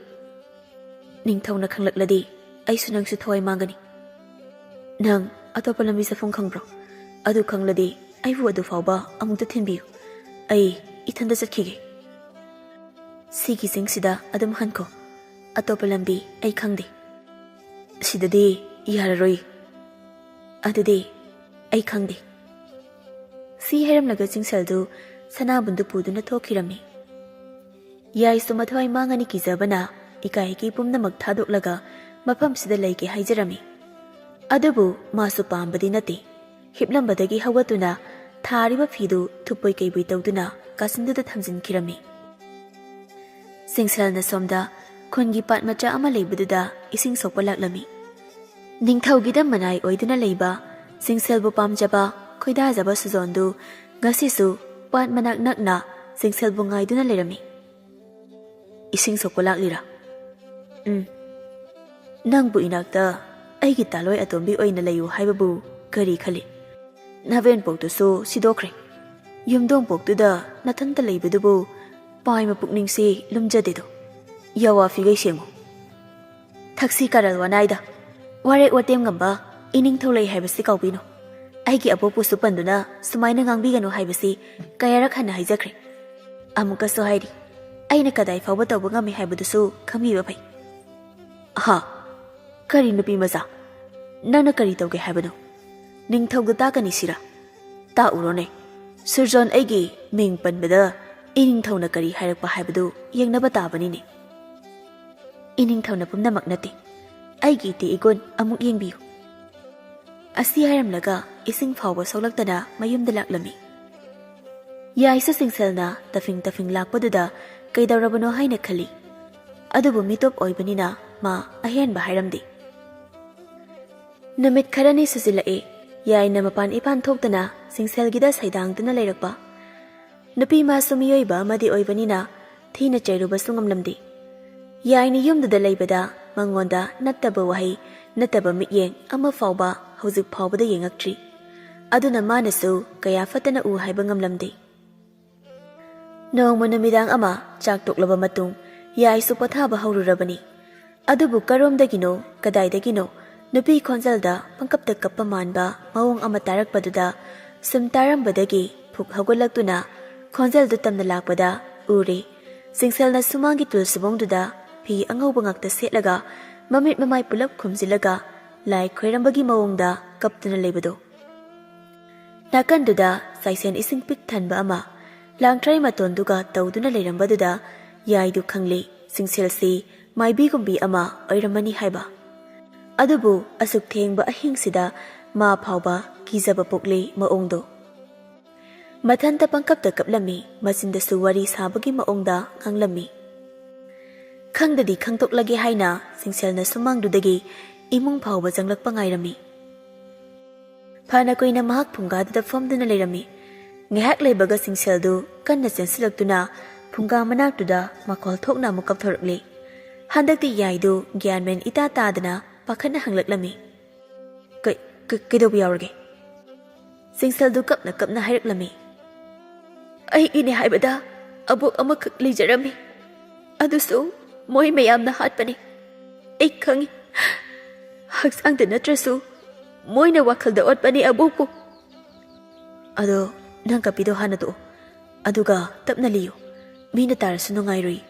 "ꯅꯤꯡꯊꯧꯅ ꯈꯪꯂꯛꯂꯗꯤ ꯑꯩꯁꯨ ꯅꯪꯁꯨ ꯊꯋꯥꯏ ꯃꯥꯡꯒꯅꯤ꯫ ꯅꯪ ꯑꯇꯣꯞꯄ ꯂꯝꯕꯤ ꯆꯠꯐꯝ ꯈꯪꯕ꯭ꯔꯣ? ꯑꯗꯨ ꯈꯪꯂꯗꯤ ꯑꯩꯕꯨ ꯑꯗꯨ ꯐꯥꯎꯕ ꯑꯃꯨꯛꯇ ꯊꯤꯟꯕꯤꯌꯨ꯫ ꯑꯩ ꯏꯊꯟꯇ ꯆꯠꯈꯤꯒꯦ꯫" "ꯁꯤꯒꯤ ꯆꯤꯡꯁꯤꯗ ꯑꯗꯨꯝ ꯍꯟꯈꯣ꯫ ꯑꯇꯣꯞꯄ ꯂꯝꯕꯤ ꯑꯩ ꯈꯪꯗꯦ꯫ ꯁꯤꯗꯗꯤ ꯌꯥꯔꯔꯣꯏ꯫ ꯑꯗꯨꯗꯤ ꯑꯩ ꯈꯪꯗꯦ꯫" ꯁꯤ ꯍꯥꯏꯔꯝꯂꯒ ꯆꯤꯡꯁꯦꯜꯗꯨ ꯁꯅꯥꯕꯨꯟꯗꯨ ꯄꯨꯗꯨꯅ ꯊꯣꯛꯈꯤꯔꯝꯃꯤ꯫ ꯌꯥꯏꯁꯨ ꯃꯊ꯭ꯋꯥꯏ ꯃꯥꯡꯉꯅꯤ ꯀꯤꯖꯕꯅ ꯏꯀꯥꯏ ꯏꯀꯤ ꯄꯨꯝꯅꯃꯛ ꯊꯥꯗꯣꯛꯂꯒ ꯃꯐꯝꯁꯤꯗ ꯂꯩꯒꯦ ꯍꯥꯏꯖꯔꯝꯃꯤ꯫ ꯑꯗꯨꯕꯨ ꯃꯥꯁꯨ ꯄꯥꯝꯕꯗꯤ ꯅꯠꯇꯦ꯫ ꯍꯤꯞꯂꯝꯕꯗꯒꯤ ꯍꯧꯒꯠꯇꯨꯅ ꯊꯥꯔꯤꯕ ꯐꯤꯗꯨ ꯊꯨꯞꯄꯣꯏ ꯀꯩꯕꯣꯏ ꯇꯧꯗꯨꯅ ꯀꯥꯆꯤꯟꯗꯨꯗ ꯊꯝꯖꯤꯟꯈꯤꯔꯝꯃꯤ꯫ ꯆꯤꯡꯁꯦꯜꯅ ꯁꯣꯝꯗ ꯈꯨꯟꯒꯤ ꯄꯥꯠ ꯃꯆꯥ ꯑꯃ ꯂꯩꯕꯗꯨꯗ ꯏꯁꯤꯡ ꯁꯣꯛꯄ ꯂꯥꯛꯂꯝꯃꯤ꯫ ꯅꯤꯡꯊꯧꯒꯤꯗ ꯃꯅꯥꯏ ꯑꯣꯏꯗꯨꯅ ꯂꯩꯕ ꯁꯤꯡꯁꯦꯜꯕꯨ ꯄꯥꯝꯖꯕ, ꯈꯣꯏꯗꯥꯖꯕ ꯁꯨꯖꯣꯟꯗꯨ ꯉꯁꯤꯁꯨ ꯄꯥꯠ ꯃꯅꯥꯛ ꯅꯛꯅ ꯁꯤꯡꯁꯦꯜꯕꯨ ꯉꯥꯏꯗꯨꯅ ꯂꯩꯔꯝꯃꯤ꯫ "ꯏꯁꯤꯡ ꯁꯣꯛꯄ ꯂꯥꯛꯂꯤꯔꯥ?" "ꯎꯝ꯫ ꯅꯪꯕꯨ ꯏꯅꯥꯛꯇ ꯑꯩꯒꯤ ꯇꯥꯂꯣꯏ ꯑꯇꯣꯝꯕꯤ ꯑꯣꯏꯅ ꯂꯩꯌꯨ ꯍꯥꯏꯕꯕꯨ ꯀꯔꯤ ꯈꯜꯂꯤ? ꯅꯕꯦꯟꯄꯣꯛꯇꯨꯁꯨ ꯁꯤꯗꯣꯛꯈ꯭ꯔꯦ꯫ ꯌꯨꯝꯗꯣꯡꯄꯣꯛꯇꯨꯗ ꯅꯊꯟꯇ ꯂꯩꯕꯗꯨꯕꯨ ꯄꯥꯏꯃ ꯄꯨꯛꯅꯤꯡꯁꯤ ꯂꯨꯝꯖꯗꯦꯗꯣ꯫ ꯌꯥꯋꯥ ꯐꯤꯒꯩ ꯁꯦꯡꯉꯨ꯫ ꯊꯛꯁꯤ ꯀꯥꯔꯜ ꯋꯥꯅꯥꯏꯗ, ꯋꯥꯔꯦꯛ ꯋꯥꯇꯦꯝ ꯉꯝꯕ ꯏꯅꯤꯡꯊꯧ ꯂꯩ ꯍꯥꯏꯕꯁꯤ ꯀꯥꯎꯕꯤꯅꯨ꯫ ꯑꯩꯒꯤ ꯑꯕꯣꯛꯄꯨꯁꯨ ꯄꯟꯗꯨꯅ ꯁꯨꯃꯥꯏꯅ ꯉꯥꯡꯕꯤꯒꯅꯨ ꯍꯥꯏꯕꯁꯤ ꯀꯌꯥꯔꯛ ꯍꯟꯅ ꯍꯥꯏꯖꯈ꯭ꯔꯦ꯫ ꯑꯃꯨꯛꯀꯁꯨ ꯍꯥꯏꯔꯤ, ꯑꯩꯅ ꯀꯗꯥꯏ ꯐꯥꯎꯕ ꯇꯧꯕ ꯉꯝꯃꯤ ꯍꯥꯏꯕꯗꯨꯁꯨ ꯈꯪꯕꯤꯕ ꯐꯩ꯫ ꯍꯥ? ꯀꯔꯤ ꯅꯨꯄꯤ ꯃꯆꯥ? ꯅꯪꯅ ꯀꯔꯤ ꯇꯧꯒꯦ ꯍꯥꯏꯕꯅꯣ? ꯅꯤꯡꯊꯧꯗ ꯇꯥꯛꯀꯅꯤ ꯁꯤꯔꯥ? ꯇꯥꯛꯎꯔꯣꯅꯦ꯫ ꯁꯨꯔꯖꯣꯟ ꯑꯩꯒꯤ ꯃꯤꯡ ꯄꯟꯕꯗ ꯏꯅꯤꯡꯊꯧꯅ ꯀꯔꯤ ꯍꯥꯏꯔꯛꯄ ꯍꯥꯏꯕꯗꯨ ꯌꯦꯡꯅꯕ ꯇꯥꯕꯅꯤꯅꯦ꯫ ꯏꯅꯤꯡꯊꯧꯅ ꯄꯨꯝꯅꯃꯛ ꯅꯠꯇꯦ꯫ ꯑꯩꯒꯤ ꯏꯇꯤ ꯏꯒꯨꯟ ꯑꯃꯨꯛ ꯌꯦꯡꯕꯤꯌꯨ꯫" ꯑꯁꯤ ꯍꯥꯏꯔꯝꯂꯒ ꯏꯁꯤꯡ ꯐꯥꯎꯕ ꯁꯣꯛꯂꯛꯇꯅ ꯃꯌꯨꯝꯗ ꯂꯥꯛꯂꯝꯃꯤ꯫ ꯌꯥꯏꯁꯨ ꯁꯤꯡꯁꯦꯜꯅ ꯇꯐꯤꯡ ꯇꯐꯤꯡ ꯂꯥꯛꯄꯗꯨꯗ ꯀꯩꯗꯧꯔꯕꯅꯣ ꯍꯥꯏꯅ ꯈꯜꯂꯤ꯫ ꯑꯗꯨꯕꯨ ꯃꯤꯇꯣꯞ ꯑꯣꯏꯕꯅꯤꯅ ꯃꯥ ꯑꯍꯦꯟꯕ ꯍꯥꯏꯔꯝꯗꯦ꯫ ꯅꯨꯃꯤꯠ ꯈꯔꯅꯤ ꯁꯨꯖꯤꯜꯂꯛꯑꯦ꯫ ꯌꯥꯏꯅ ꯃꯄꯥꯟ ꯏꯄꯥꯟ ꯊꯣꯛꯇꯅ ꯁꯤꯡꯁꯦꯜꯒꯤꯗ ꯁꯩꯗꯥꯡꯗꯨꯅ ꯂꯩꯔꯛꯄ꯫ ꯅꯨꯄꯤ ꯃꯥꯁꯨ ꯃꯤꯑꯣꯏꯕ ꯑꯃꯗꯤ ꯑꯣꯏꯕꯅꯤꯅ ꯊꯤꯅ ꯆꯩꯔꯨꯕꯁꯨ ꯉꯝꯂꯝꯗꯦ꯫ ꯌꯥꯏꯅ ꯌꯨꯝꯗꯨꯗ ꯂꯩꯕꯗ ꯃꯉꯣꯟꯗ ꯅꯠꯇꯕ ꯋꯥꯍꯩ, ꯅꯠꯇꯕ ꯃꯤꯠꯌꯦꯡ ꯑꯃ ꯐꯥꯎꯕ ꯍꯧꯖꯤꯛ ꯐꯥꯎꯕꯗ ꯌꯦꯡꯉꯛꯇ꯭ꯔꯤ꯫ ꯑꯗꯨꯅ ꯃꯥꯅꯁꯨ ꯀꯌꯥ ꯐꯠꯇꯅ ꯎ ꯍꯥꯏꯕ ꯉꯝꯂꯝꯗꯦ꯫ ꯅꯣꯡꯃ ꯅꯨꯃꯤꯗꯥꯡ ꯑꯃ ꯆꯥꯛ ꯇꯣꯛꯂꯕ ꯃꯇꯨꯡ ꯌꯥꯏꯁꯨ ꯄꯣꯊꯥꯕ ꯍꯧꯔꯨꯔꯕꯅꯤ꯫ ꯑꯗꯨꯕꯨ ꯀꯔꯣꯝꯗꯒꯤꯅꯣ, ꯀꯗꯥꯏꯗꯒꯤꯅꯣ ꯅꯨꯄꯤ ꯈꯣꯟꯖꯦꯜꯗ ꯄꯪꯀꯞꯇ ꯀꯞꯄ ꯃꯥꯟꯕ ꯃꯑꯣꯡ ꯑꯃ ꯇꯥꯔꯛꯄꯗꯨꯗ ꯁꯨꯝ ꯇꯥꯔꯝꯕꯗꯒꯤ ꯐꯨꯛ ꯍꯧꯒꯠꯂꯛꯇꯨꯅ ꯈꯣꯟꯖꯦꯜꯗꯨ ꯇꯝꯅ ꯂꯥꯛꯄꯗ ꯎꯔꯦ, ꯁꯤꯡꯁꯦꯜꯅ ꯁꯨꯃꯥꯡꯒꯤ ꯇꯨꯜ ꯁꯨꯕꯣꯡꯗꯨꯗ ꯐꯤ ꯑꯉꯧꯕ ꯉꯥꯛꯇ ꯁꯦꯠꯂꯒ ꯃꯃꯤꯠ ꯃꯃꯥꯏ ꯄꯨꯂꯞ ꯈꯨꯝꯖꯤꯜꯂꯒ ꯂꯥꯏ ꯈꯣꯏꯔꯝꯕꯒꯤ ꯃꯑꯣꯡꯗ ꯀꯞꯇꯨꯅ ꯂꯩꯕꯗꯣ꯫ ꯅꯥꯀꯟꯗꯨꯗ ꯆꯥꯏꯁꯦꯟ ꯏꯁꯤꯡ ꯄꯤꯛ ꯊꯟꯕ ꯑꯃ ꯂꯥꯡꯊ꯭ꯔꯩ ꯃꯇꯣꯟꯗꯨꯒ ꯇꯧꯗꯨꯅ ꯂꯩꯔꯝꯕꯗꯨꯗ ꯌꯥꯏꯗꯨ ꯈꯪꯂꯦ, ꯁꯤꯡꯁꯦꯜꯁꯤ ꯃꯥꯏꯕꯤꯒꯨꯝꯕꯤ ꯑꯃ ꯑꯣꯏꯔꯝꯃꯅꯤ ꯍꯥꯏꯕ꯫ ꯑꯗꯨꯕꯨ ꯑꯁꯨꯛ ꯊꯦꯡꯕ ꯑꯍꯤꯡꯁꯤꯗ ꯃꯥ ꯐꯥꯎꯕ ꯀꯤꯖꯕ ꯄꯣꯛꯂꯦ ꯃꯑꯣꯡꯗꯣ꯫ ꯃꯊꯟꯇ ꯄꯪꯀꯞꯇ ꯀꯞꯂꯝꯃꯤ, ꯃꯆꯤꯟꯗꯁꯨ ꯋꯥꯔꯤ ꯁꯥꯕꯒꯤ ꯃꯑꯣꯡꯗ ꯉꯥꯡꯂꯝꯃꯤ꯫ ꯈꯪꯗꯗꯤ ꯈꯪꯗꯣꯛꯂꯒꯦ ꯍꯥꯏꯅ ꯁꯤꯡꯁꯦꯜꯅ ꯁꯨꯃꯥꯡꯗꯨꯗꯒꯤ ꯏꯃꯨꯡ ꯐꯥꯎꯕ ꯆꯪꯂꯛꯄ ꯉꯥꯏꯔꯝꯃꯤ꯫ ꯐꯅ ꯀꯨꯏꯅ ꯃꯍꯥꯛ ꯐꯨꯡꯒꯥꯗꯨꯗ ꯐꯝꯗꯨꯅ ꯂꯩꯔꯝꯃꯤ꯫ ꯉꯥꯏꯍꯥꯛ ꯂꯩꯕꯒ ꯁꯤꯡꯁꯦꯜꯗꯨ ꯀꯟꯅ ꯆꯦꯟꯁꯤꯜꯂꯛꯇꯨꯅ ꯐꯨꯡꯒꯥ ꯃꯅꯥꯛꯇꯨꯗ ꯃꯈꯣꯜ ꯊꯣꯛꯅ ꯑꯃꯨꯛ ꯀꯞꯊꯣꯔꯛꯂꯤ꯫ ꯍꯟꯗꯛꯇꯤ ꯌꯥꯏꯗꯨ ꯒ꯭ꯌꯥꯟ ꯃꯦꯟ ꯏꯇꯥ ꯇꯥꯗꯅ ꯄꯥꯈꯠꯅ ꯍꯪꯂꯛꯂꯝꯃꯤ꯫ "ꯀꯩ-, ꯀꯩ-, ꯀꯩꯗꯧꯕ ꯌꯥꯎꯔꯒꯦ?" ꯁꯤꯡꯁꯦꯜꯗꯨ ꯀꯞꯅ ꯀꯞꯅ ꯍꯥꯏꯔꯛꯂꯝꯃꯤ꯫ "ꯑꯩꯒꯤꯅꯦ ꯍꯥꯏꯕꯗ ꯑꯕꯣꯛ ꯑꯃꯈꯛ ꯂꯩꯖꯔꯝꯃꯤ꯫ ꯑꯗꯨꯁꯨ ꯃꯣꯏ ꯃꯌꯥꯝꯅ ꯍꯥꯠꯄꯅꯤ꯫ ꯑꯩ ꯈꯪꯏ꯫ ꯍꯛꯆꯥꯡꯗ ꯅꯠꯇ꯭ꯔꯁꯨ ꯃꯣꯏꯅ ꯋꯥꯈꯜꯗ ꯑꯣꯠꯄꯅꯤ ꯑꯕꯣꯛꯄꯨ꯫" "ꯑꯗꯣ ꯅꯪ ꯀꯞꯄꯤꯗꯣ ꯍꯥꯟꯅ ꯇꯣꯛꯑꯣ, ꯑꯗꯨꯒ ꯇꯞꯅ ꯂꯤꯌꯨ꯫ ꯃꯤꯅ ꯇꯥꯔꯁꯨ ꯅꯨꯡꯉꯥꯏꯔꯣꯏ꯫"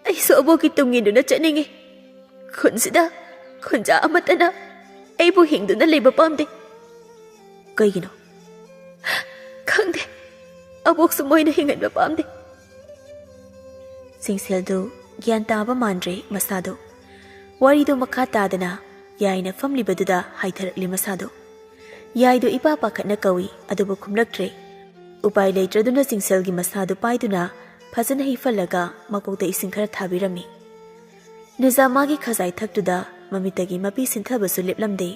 "ꯑꯩꯁꯨ ꯑꯕꯣꯛꯀꯤ ꯇꯨꯡ ꯏꯟꯗꯨꯅ ꯆꯠꯅꯤꯡꯉꯤ꯫ ꯈꯨꯟꯁꯤꯗ ꯈꯨꯟꯖꯥ ꯑꯃꯠꯇꯅ ꯑꯩꯕꯨ ꯍꯤꯡꯗꯨꯅ ꯂꯩꯕ ꯄꯥꯝꯗꯦ꯫" "ꯀꯩꯒꯤꯅꯣ?" "ꯈꯪꯗꯦ꯫ ꯑꯕꯣꯛꯁꯨ ꯃꯣꯏꯅ ꯍꯤꯡꯍꯟꯕ ꯄꯥꯝꯗꯦ꯫" ꯁꯤꯡꯁꯦꯜꯗꯨ ꯒ꯭ꯌꯥꯟ ꯇꯥꯕ ꯃꯥꯟꯗ꯭ꯔꯦ ꯃꯁꯥꯗꯣ꯫ ꯋꯥꯔꯤꯗꯨ ꯃꯈꯥ ꯇꯥꯗꯅ ꯌꯥꯏꯅ ꯐꯝꯂꯤꯕꯗꯨꯗ ꯍꯥꯏꯊꯔꯛꯂꯤ ꯃꯁꯥꯗꯣ꯫ ꯌꯥꯏꯗꯨ ꯏꯄꯥ ꯄꯥꯈꯠꯅ ꯀꯧꯏ, ꯑꯗꯨꯕꯨ ꯈꯨꯝꯂꯛꯇ꯭ꯔꯦ꯫ ꯎꯄꯥꯏ ꯂꯩꯇ꯭ꯔꯗꯨꯅ ꯁꯤꯡꯁꯦꯜꯒꯤ ꯃꯁꯥꯗꯨ ꯄꯥꯏꯗꯨꯅ ꯐꯖꯅ ꯍꯤꯐꯜꯂꯒ ꯃꯀꯣꯛꯇ ꯏꯁꯤꯡ ꯈꯔ ꯊꯥꯕꯤꯔꯝꯃꯤ꯫ ꯅꯨꯖꯥꯃꯥꯒꯤ ꯈꯖꯥꯏ ꯊꯛꯇꯨꯗ ꯃꯃꯤꯠꯇꯒꯤ ꯃꯄꯤ ꯁꯤꯟꯊꯕꯁꯨ ꯂꯦꯞꯂꯝꯗꯦ꯫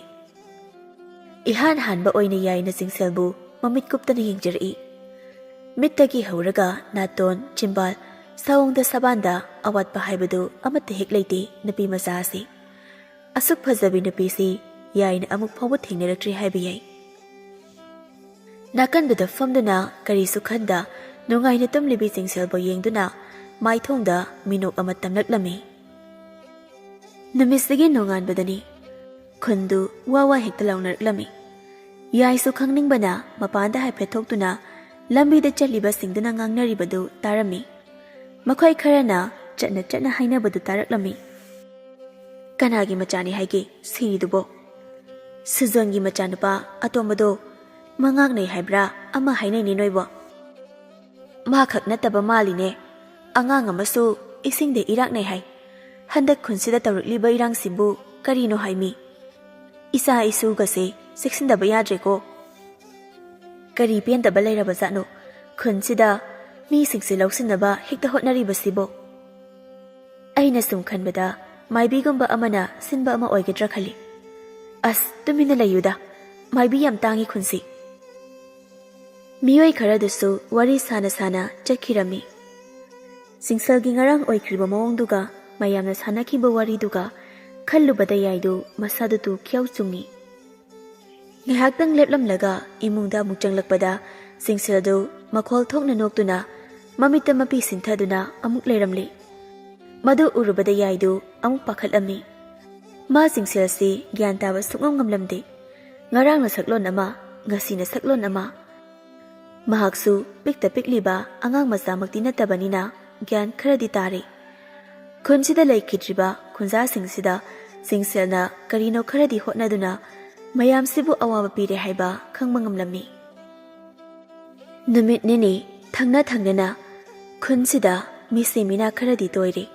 ꯏꯍꯥꯟ ꯍꯥꯟꯕ ꯑꯣꯏꯅ ꯌꯥꯏꯅ ꯁꯤꯡꯁꯦꯜꯕꯨ ꯃꯃꯤꯠ ꯀꯨꯞꯇꯅ ꯌꯦꯡꯖꯔꯛꯏ꯫ ꯃꯤꯠꯇꯒꯤ ꯍꯧꯔꯒ ꯅꯥꯇꯣꯟ, ꯆꯤꯝꯕꯥꯜ, ꯁꯑꯣꯡꯗ ꯁꯕꯥꯟꯗ ꯑꯋꯥꯠꯄ ꯍꯥꯏꯕꯗꯨ ꯑꯃꯠꯇ ꯍꯦꯛ ꯂꯩꯇꯦ ꯅꯨꯄꯤ ꯃꯆꯥ ꯑꯁꯤ꯫ ꯑꯁꯨꯛ ꯐꯖꯕꯤ ꯅꯨꯄꯤꯁꯤ ꯌꯥꯏꯅ ꯑꯃꯨꯛ ꯐꯥꯎꯕ ꯊꯦꯡꯅꯔꯛꯇ꯭ꯔꯤ ꯍꯥꯏꯕ ꯌꯥꯏ꯫ ꯅꯥꯀꯟꯗꯨꯗ ꯐꯝꯗꯨꯅ ꯀꯔꯤꯁꯨ ꯈꯟꯗ ꯅꯨꯡꯉꯥꯏꯅ ꯇꯨꯝꯂꯤꯕꯤ ꯁꯤꯡꯁꯦꯜꯕꯨ ꯌꯦꯡꯗꯨꯅ ꯃꯥꯏꯊꯣꯡꯗ ꯃꯤꯅꯣꯛ ꯑꯃ ꯇꯝꯂꯛꯂꯝꯃꯤ꯫ ꯅꯨꯃꯤꯠꯁꯤꯒꯤ ꯅꯣꯡꯉꯥꯟꯕꯗꯅꯤ꯫ ꯈꯨꯟꯗꯨ ꯋꯥ ꯋꯥ ꯍꯦꯛꯇ ꯂꯥꯎꯅꯔꯛꯂꯝꯃꯤ꯫ ꯌꯥꯏꯁꯨ ꯈꯪꯅꯤꯡꯕꯅ ꯃꯄꯥꯟꯗ ꯍꯥꯏꯐꯦꯠ ꯊꯣꯛꯇꯨꯅ ꯂꯝꯕꯤꯗ ꯆꯠꯂꯤꯕꯁꯤꯡꯗꯨꯅ ꯉꯥꯡꯅꯔꯤꯕꯗꯨ ꯇꯥꯔꯝꯃꯤ꯫ ꯃꯈꯣꯏ ꯈꯔꯅ ꯆꯠꯅ ꯆꯠꯅ ꯍꯥꯏꯅꯕꯗꯨ ꯇꯥꯔꯛꯂꯝꯃꯤ꯫ "ꯀꯅꯥꯒꯤ ꯃꯆꯥꯅꯤ ꯍꯥꯏꯒꯦ ꯁꯤꯔꯤꯗꯨꯕꯣ? ꯁꯨꯖꯣꯟꯒꯤ ꯃꯆꯥꯅꯨꯄꯥ ꯑꯇꯣꯝꯕꯗꯣ ꯃꯉꯥꯛꯅꯩ ꯍꯥꯏꯕ꯭ꯔꯥ ꯑꯃ ꯍꯥꯏꯅꯩꯅꯦ ꯅꯣꯏꯕꯣ꯫ ꯃꯥ ꯈꯛ ꯅꯠꯇꯕ ꯃꯥꯜꯂꯤꯅꯦ, ꯑꯉꯥꯡ ꯑꯃꯁꯨ ꯏꯁꯤꯡꯗ ꯏꯔꯥꯛꯅꯩ ꯍꯥꯏ꯫ ꯍꯟꯗꯛ ꯈꯨꯟꯁꯤꯗ ꯇꯧꯔꯛꯂꯤꯕ ꯏꯔꯥꯡꯁꯤꯕꯨ ꯀꯔꯤꯅꯣ ꯍꯥꯏꯃꯤ? ꯏꯆꯥ ꯏꯁꯨꯒꯁꯦ ꯆꯦꯛꯁꯤꯟꯗꯕ ꯌꯥꯗ꯭ꯔꯦꯀꯣ꯫ ꯀꯔꯤ ꯄꯦꯟꯗꯕ ꯂꯩꯔꯕꯖꯥꯠꯅꯣ ꯈꯨꯟꯁꯤꯗ ꯃꯤꯁꯤꯡꯁꯦ ꯂꯧꯁꯤꯟꯅꯕ ꯍꯦꯛꯇ ꯍꯣꯠꯅꯔꯤꯕꯁꯤꯕꯣ?" ꯑꯩꯅ ꯁꯨꯝ ꯈꯟꯕꯗ ꯃꯥꯏꯕꯤꯒꯨꯝꯕ ꯑꯃꯅ ꯁꯤꯟꯕ ꯑꯃ ꯑꯣꯏꯒꯗ꯭ꯔꯥ ꯈꯜꯂꯤ꯫ "ꯑꯁ, ꯇꯨꯃꯤꯟꯅ ꯂꯩꯌꯨꯗ, ꯃꯥꯏꯕꯤ ꯌꯥꯝ ꯇꯥꯡꯉꯤ ꯈꯨꯟꯁꯤ꯫ ꯃꯤꯑꯣꯏ ꯈꯔꯗꯨꯁꯨ ꯋꯥꯔꯤ ꯁꯥꯅ ꯁꯥꯅ ꯆꯠꯈꯤꯔꯝꯃꯤ꯫ ꯁꯤꯡꯁꯜꯒꯤ ꯉꯔꯥꯡ ꯑꯣꯏꯈ꯭ꯔꯤꯕ ꯃꯑꯣꯡꯗꯨꯒ ꯃꯌꯥꯝꯅ ꯁꯥꯟꯅꯈꯤꯕ ꯋꯥꯔꯤꯗꯨꯒ ꯈꯜꯂꯨꯕꯗ ꯌꯥꯏꯗꯨ ꯃꯁꯥꯗꯨ ꯇꯨ ꯈ꯭ꯌꯥꯎ ꯆꯨꯡꯉꯤ꯫ ꯉꯥꯏꯍꯥꯛꯇꯪ ꯂꯦꯞꯂꯝꯂꯒ ꯏꯃꯨꯡꯗ ꯑꯃꯨꯛ ꯆꯪꯂꯛꯄꯗ ꯁꯤꯡꯁꯦꯜꯗꯨ ꯃꯈꯣꯜ ꯊꯣꯛꯅ ꯅꯣꯛꯇꯨꯅ ꯃꯃꯤꯠꯇ ꯃꯄꯤ ꯁꯤꯟꯊꯗꯨꯅ ꯑꯃꯨꯛ ꯂꯩꯔꯝꯂꯤ꯫ ꯃꯗꯨ ꯎꯔꯨꯕꯗ ꯌꯥꯏꯗꯨ ꯑꯃꯨꯛ ꯄꯥꯈꯠꯂꯝꯃꯤ꯫ ꯃꯥ ꯁꯤꯡꯁꯦꯜꯁꯤ ꯒ꯭ꯌꯥꯟ ꯇꯥꯕ ꯁꯨꯛꯉꯝ ꯉꯝꯂꯝꯗꯦ꯫ ꯉꯔꯥꯡꯅ ꯁꯛꯂꯣꯟ ꯑꯃ, ꯉꯁꯤꯅ ꯁꯛꯂꯣꯟ ꯑꯃ꯫ ꯃꯍꯥꯛꯁꯨ ꯄꯤꯛꯇ ꯄꯤꯛꯂꯤꯕ ꯑꯉꯥꯡ ꯃꯆꯥꯃꯛꯇꯤ ꯅꯠꯇꯕꯅꯤꯅ ꯒ꯭ꯌꯥꯟ ꯈꯔꯗꯤ ꯇꯥꯔꯦ꯫ ꯈꯨꯟꯁꯤꯗ ꯂꯩꯈꯤꯗ꯭ꯔꯤꯕ ꯈꯨꯟꯖꯥꯁꯤꯡꯁꯤꯗ ꯁꯤꯡꯁꯦꯜꯅ ꯀꯔꯤꯅꯣ ꯈꯔꯗꯤ ꯍꯣꯠꯅꯗꯨꯅ ꯃꯌꯥꯝꯁꯤꯕꯨ ꯑꯋꯥꯕ ꯄꯤꯔꯦ ꯍꯥꯏꯕ ꯈꯪꯕ ꯉꯝꯂꯝꯃꯤ꯫ ꯅꯨꯃꯤꯠ ꯅꯤꯅꯤ ꯊꯪꯅ ꯊꯪꯅꯅ ꯈꯨꯟꯁꯤꯗ ꯃꯤꯁꯤ ꯃꯤꯅꯥ ꯈꯔꯗꯤ ꯇꯣꯏꯔꯦ꯫